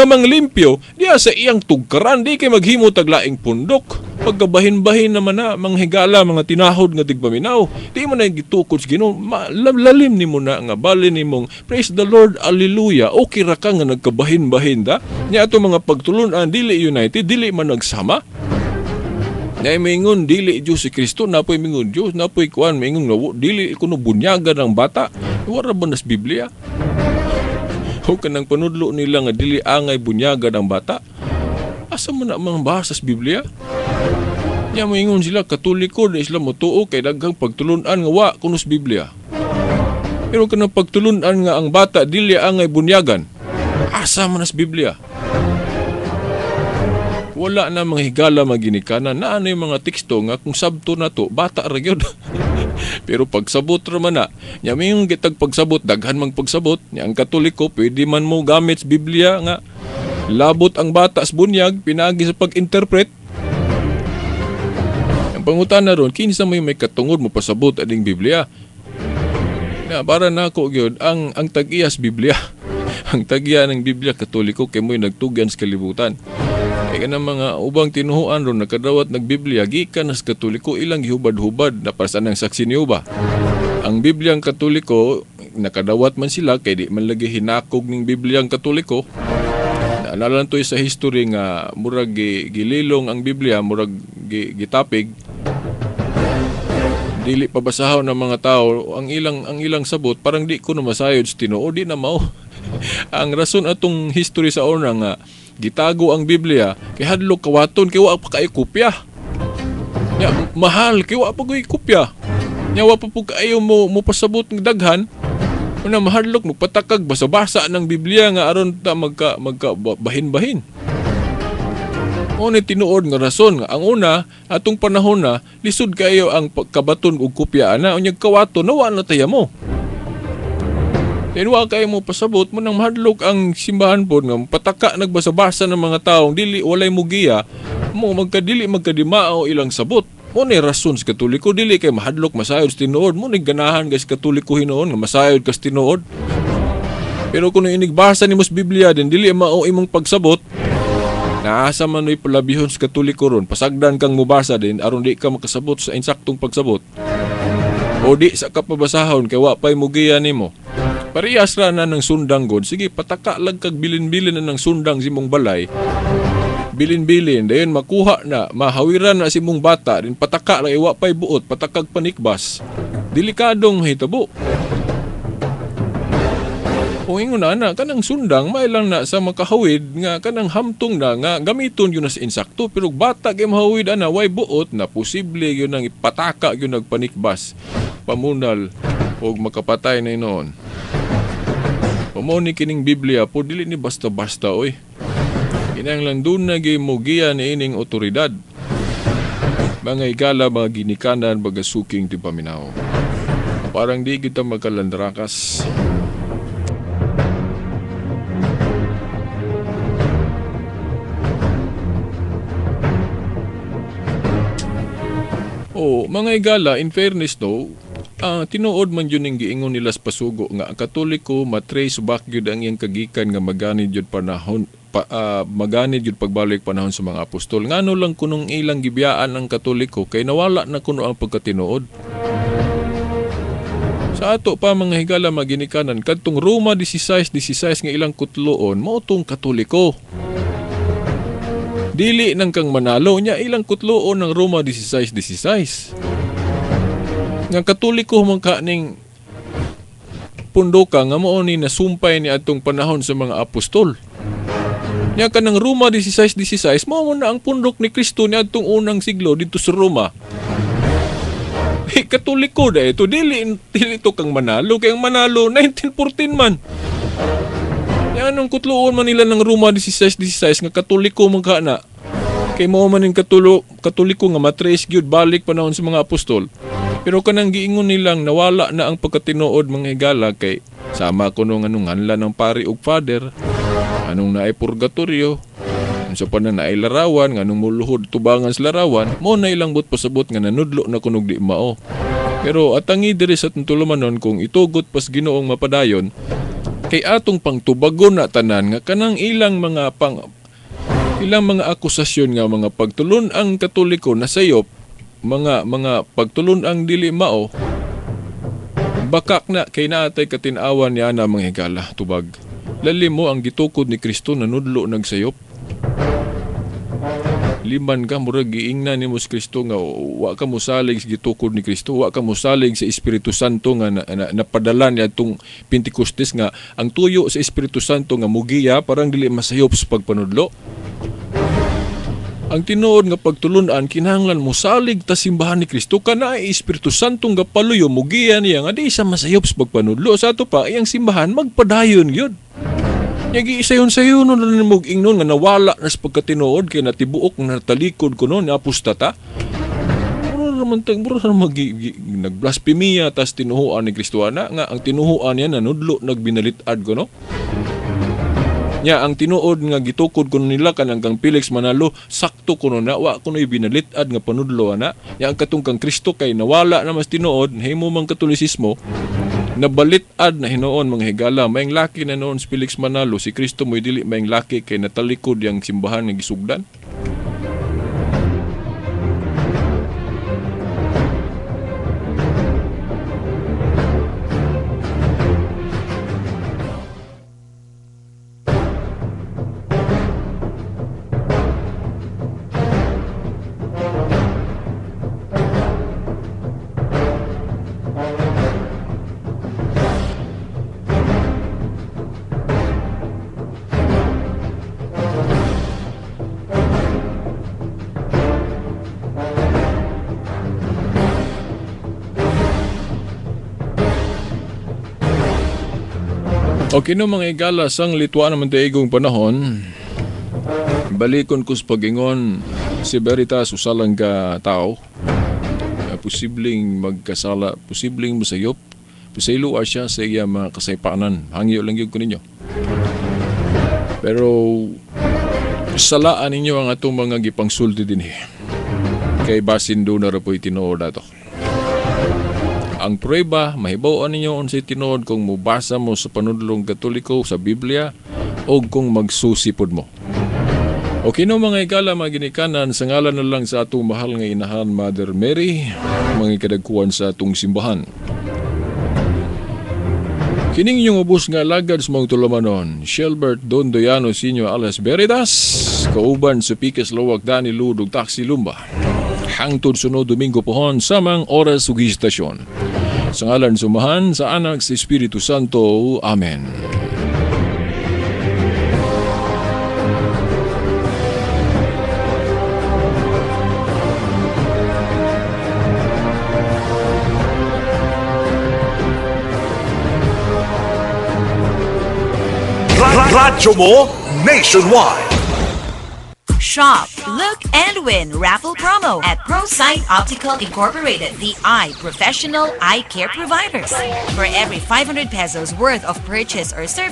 mang limpyo diya sa iyang tugkaran, di kay maghimo taglaing pundok. Pagkabahin-bahin naman na manghigala mga tinahod nga tigpaminaw, di mo na gitukod sa Ginoo. Lalim nimo na nga bali nimong praise the Lord, hallelujah. Okay ra ka nga nagkabahin-bahin da. Nya ato mga pagtulunan dili united, dili man nagsama. Nya mingon dili Dios si Kristo, napoy mingon Dios, napoy kuan mingon nga dili kuno bunyagan ang bata. Wala ba nas Biblia? O kanang panudlo nila nga dili angay bunyagan ang bata. Asa man na mga bahasa sa Biblia? Nya moingon sila Katoliko na sila motuo kay daghang pagtulunan nga wa kuno sa Biblia. Pero kanang pagtulunan nga ang bata dili angay bunyagan, asa man na sa Biblia? Wala na mga higala maginikanan na ano yung mga teksto nga kung sabto na to bata ra gyud. Pero pagsabot ra man na, nya moingon kitag pagsabot daghan mang pagsabot, nya ang Katoliko pwede man mo gamit sa Biblia nga labot ang bata sa bunyag pinaagi sa pag-interpret. Ang pangutana ron, kinsa may katungod mo pasabot aning Biblia? Na para nako gyud ang tag-iya sa Biblia. Ang tag-iya ng Biblia Katoliko kay mo'y nagtugyan sa kalibutan. Kay kanang mga ubang tinuhuan ron nakadawat nag Biblia gikan sa Katoliko ilang gihubad-hubad na para sa nang saksi niyo ba. Ang Biblia ang Katoliko nakadawat man sila kay di man lagi hinakog ning Biblia ang Katoliko. Naalala to sa history nga murag gililong ang Biblia, murag gitapig. Dili pabasahon ng mga tao ang ilang sabot parang di ko na masayod sa tinuod, di na mao. Ang rason atong history sa una nga gitago ang Biblia kay hadlok kawaton kay wa pa kay kopya. Nya mahal kay wa pa koy kopya. Nya wa pa pud kaayo mo pasabot ng daghan. Una mahadlok magpatakag basa-basa ng Biblia nga aron ta magka bahin-bahin. One tinuod nga rason nga ang una atong panahon na lisod kayo ang pagkabaton og kopya ana unyag kawaton nawa na taya mo. Then wa kayo mo pasabot mo nang mahadlok ang simbahan pod nga pataka nagbasa-basa ng mga taong dili walay mugiya mo magkadili magkadimao ilang sabot. Mo ni rason sa Katoliko dili kay mahadlok masayod sa tinuod mo ni ganahan guys Katoliko hinuon nga masayod kas tinuod. Pero kung inigbasa nimo sa Biblia din dili mao imong pagsabot. Naasa man noy palabihon sa Katoliko ron, pasagdan kang mubasa din aron di ka makasabot sa insaktong pagsabot. O di sa kapabasahon kay wa pay mugiya nimo. Parehas ra na ng sundang god. Sige, pataka lang kag bilin-bilin na ng sundang si mong balay. Bilin-bilin, dayon makuha na, mahawiran na si mong bata, din pataka lang iwa pay buot, patakag panikbas. Delikadong hitabo. O ingon na ana, kanang sundang may lang na sa makahawid nga kanang hamtong na nga gamiton yun na sa insakto, pero bata kay mahawid ana way buot na posible yun ang ipataka yun nagpanikbas pamunal og makapatay na noon. Pamo ni kining Biblia po dili ni basta-basta oy. Kinahanglan dun na gyud mogiya ni ining otoridad. Mga higala, mga ginikanan, mga suking tipaminaw. Parang di kita magkalandrakas. Oh, mga higala, in fairness though, tinuod man yun ang giingon nila sa pasugo nga ang Katoliko matrace back yun ang iyang kagikan nga maganid yun panahon maganid yun pagbalik panahon sa mga apostol. Ngano lang kunong ilang gibiyaan ang Katoliko kay nawala na kuno ang pagkatinuod. Sa ato pa mga higala maginikanan kadtong Roma 16:16 nga ilang kutloon mao tong Katoliko. Dili nang kang manalo niya ilang kutloon ng Roma 16:16. Nga Katoliko man ka ning pundoka nga mao ni nasumpay ni atong panahon sa mga apostol. Nya kanang Roma 16:16 mao na ang pundok ni Kristo ni atong unang siglo didto sa Roma. Eh, Katoliko da ito dili to kang manalo kay ang manalo 1914 man. Nya anong kutloon man nila ng Roma 16:16 nga Katoliko man ka na. Kay mao man ning katulo Katoliko nga matres gyud balik panahon sa mga apostol. Pero kanang giingon nilang nawala na ang pagkatinuod, mga higala, kay sama kuno nga nung nganlan ng pari ug father, anong naay purgatorio, unsa pa na naay larawan, nganong muluhod tubangan sa larawan, mo na ilang but pasabot nga nanudlo na kunog di mao. Pero atangi diri sa tulumanon kung itugot pas Ginoong mapadayon, kay atong pangtubagon na tanan nga kanang ilang mga pang ilang mga akusasyon nga mga pagtulon ang Katoliko nasayop, mga pagtulon ang dili mao, bakak na kay naatay katin-awan niya na, mga higala, tubag. Lalim mo ang gitukod ni Kristo nanudlo nagsayop. Liman ka, murag giingnan nimo si Kristo nga wa ka mosalig sa gitukod ni Kristo, wa ka mosalig sa Espiritu Santo nga napadala niya atong Pentecostes, nga ang tuyo sa Espiritu Santo nga mugiya parang dili masayop sa pagpanudlo. Ang tinuod nga pagtulunan kinahanglan mosalig ta simbahan ni Kristo, kana ay Espiritu Santo nga paluyo mugiya niya nga di sa masayop sa pagpanudlo. Sa ato pa iyang simbahan magpadayon gyud. Yagi isayon-sayon nun na nimog ingnon nga nawala na sa pagkatinuod kay natibuok nga natalikod ko noon apostata. Mura naman tag mura naman nagblasfemia tas tinuhuan ni Kristo ana nga ang tinuhuan niya nanudlo nagbinalit-ad ko no. Nya ang tinuod nga gitukod kuno nila kanang kang Felix Manalo sakto kuno na wa kuno binalit-ad nga panudlo ana. Nya ang katong kang Kristo kay nawala na mas tinuod himo mang Katolisismo nabalit-ad na hinuon, mga higala. Maayong laki na noon si Felix Manalo, si Kristo mo'y dili maayong laki kay natalikod yang simbahan nga gisugdan. Okay no, mga higala, sang litwa naman taigong panahon, balikon ko sa pag-ingon si Veritas usalang ka tao, posibleng magkasala, posibleng masayop, pasayloa siya sa iya mga kasaypanan. Hangyo lang yun ko ninyo. Pero salaan ninyo ang atong mga gipangsulti din eh. Kay basin doon na po'y tinuod ato. Ang prueba, mahibaw-an ninyo unsay tinuod kung mubasa mo sa panudlong Katoliko sa Biblia o kung magsusipod mo. Okay no, mga higala, mga ginikanan, sa ngalan na lang sa atong mahal nga inahan, Mother Mary, mga kadagkuan sa atong simbahan. Kining inyong ubos nga alagad sa mga tulumanon, Shelbert Don Doyano Sr. alias Veritas, kauban sa Pikas Lawak Dani Ludog Taxi Lumba. Hangtod sunod Domingo pohon samang oras ug istasyon. Sa ngalan sumahan sa Anak sa Espiritu Santo. Amen. Radyo mo nationwide. Shop, look, and win raffle promo at ProSight Optical Incorporated, the eye professional eye care providers. For every 500 pesos worth of purchase or service,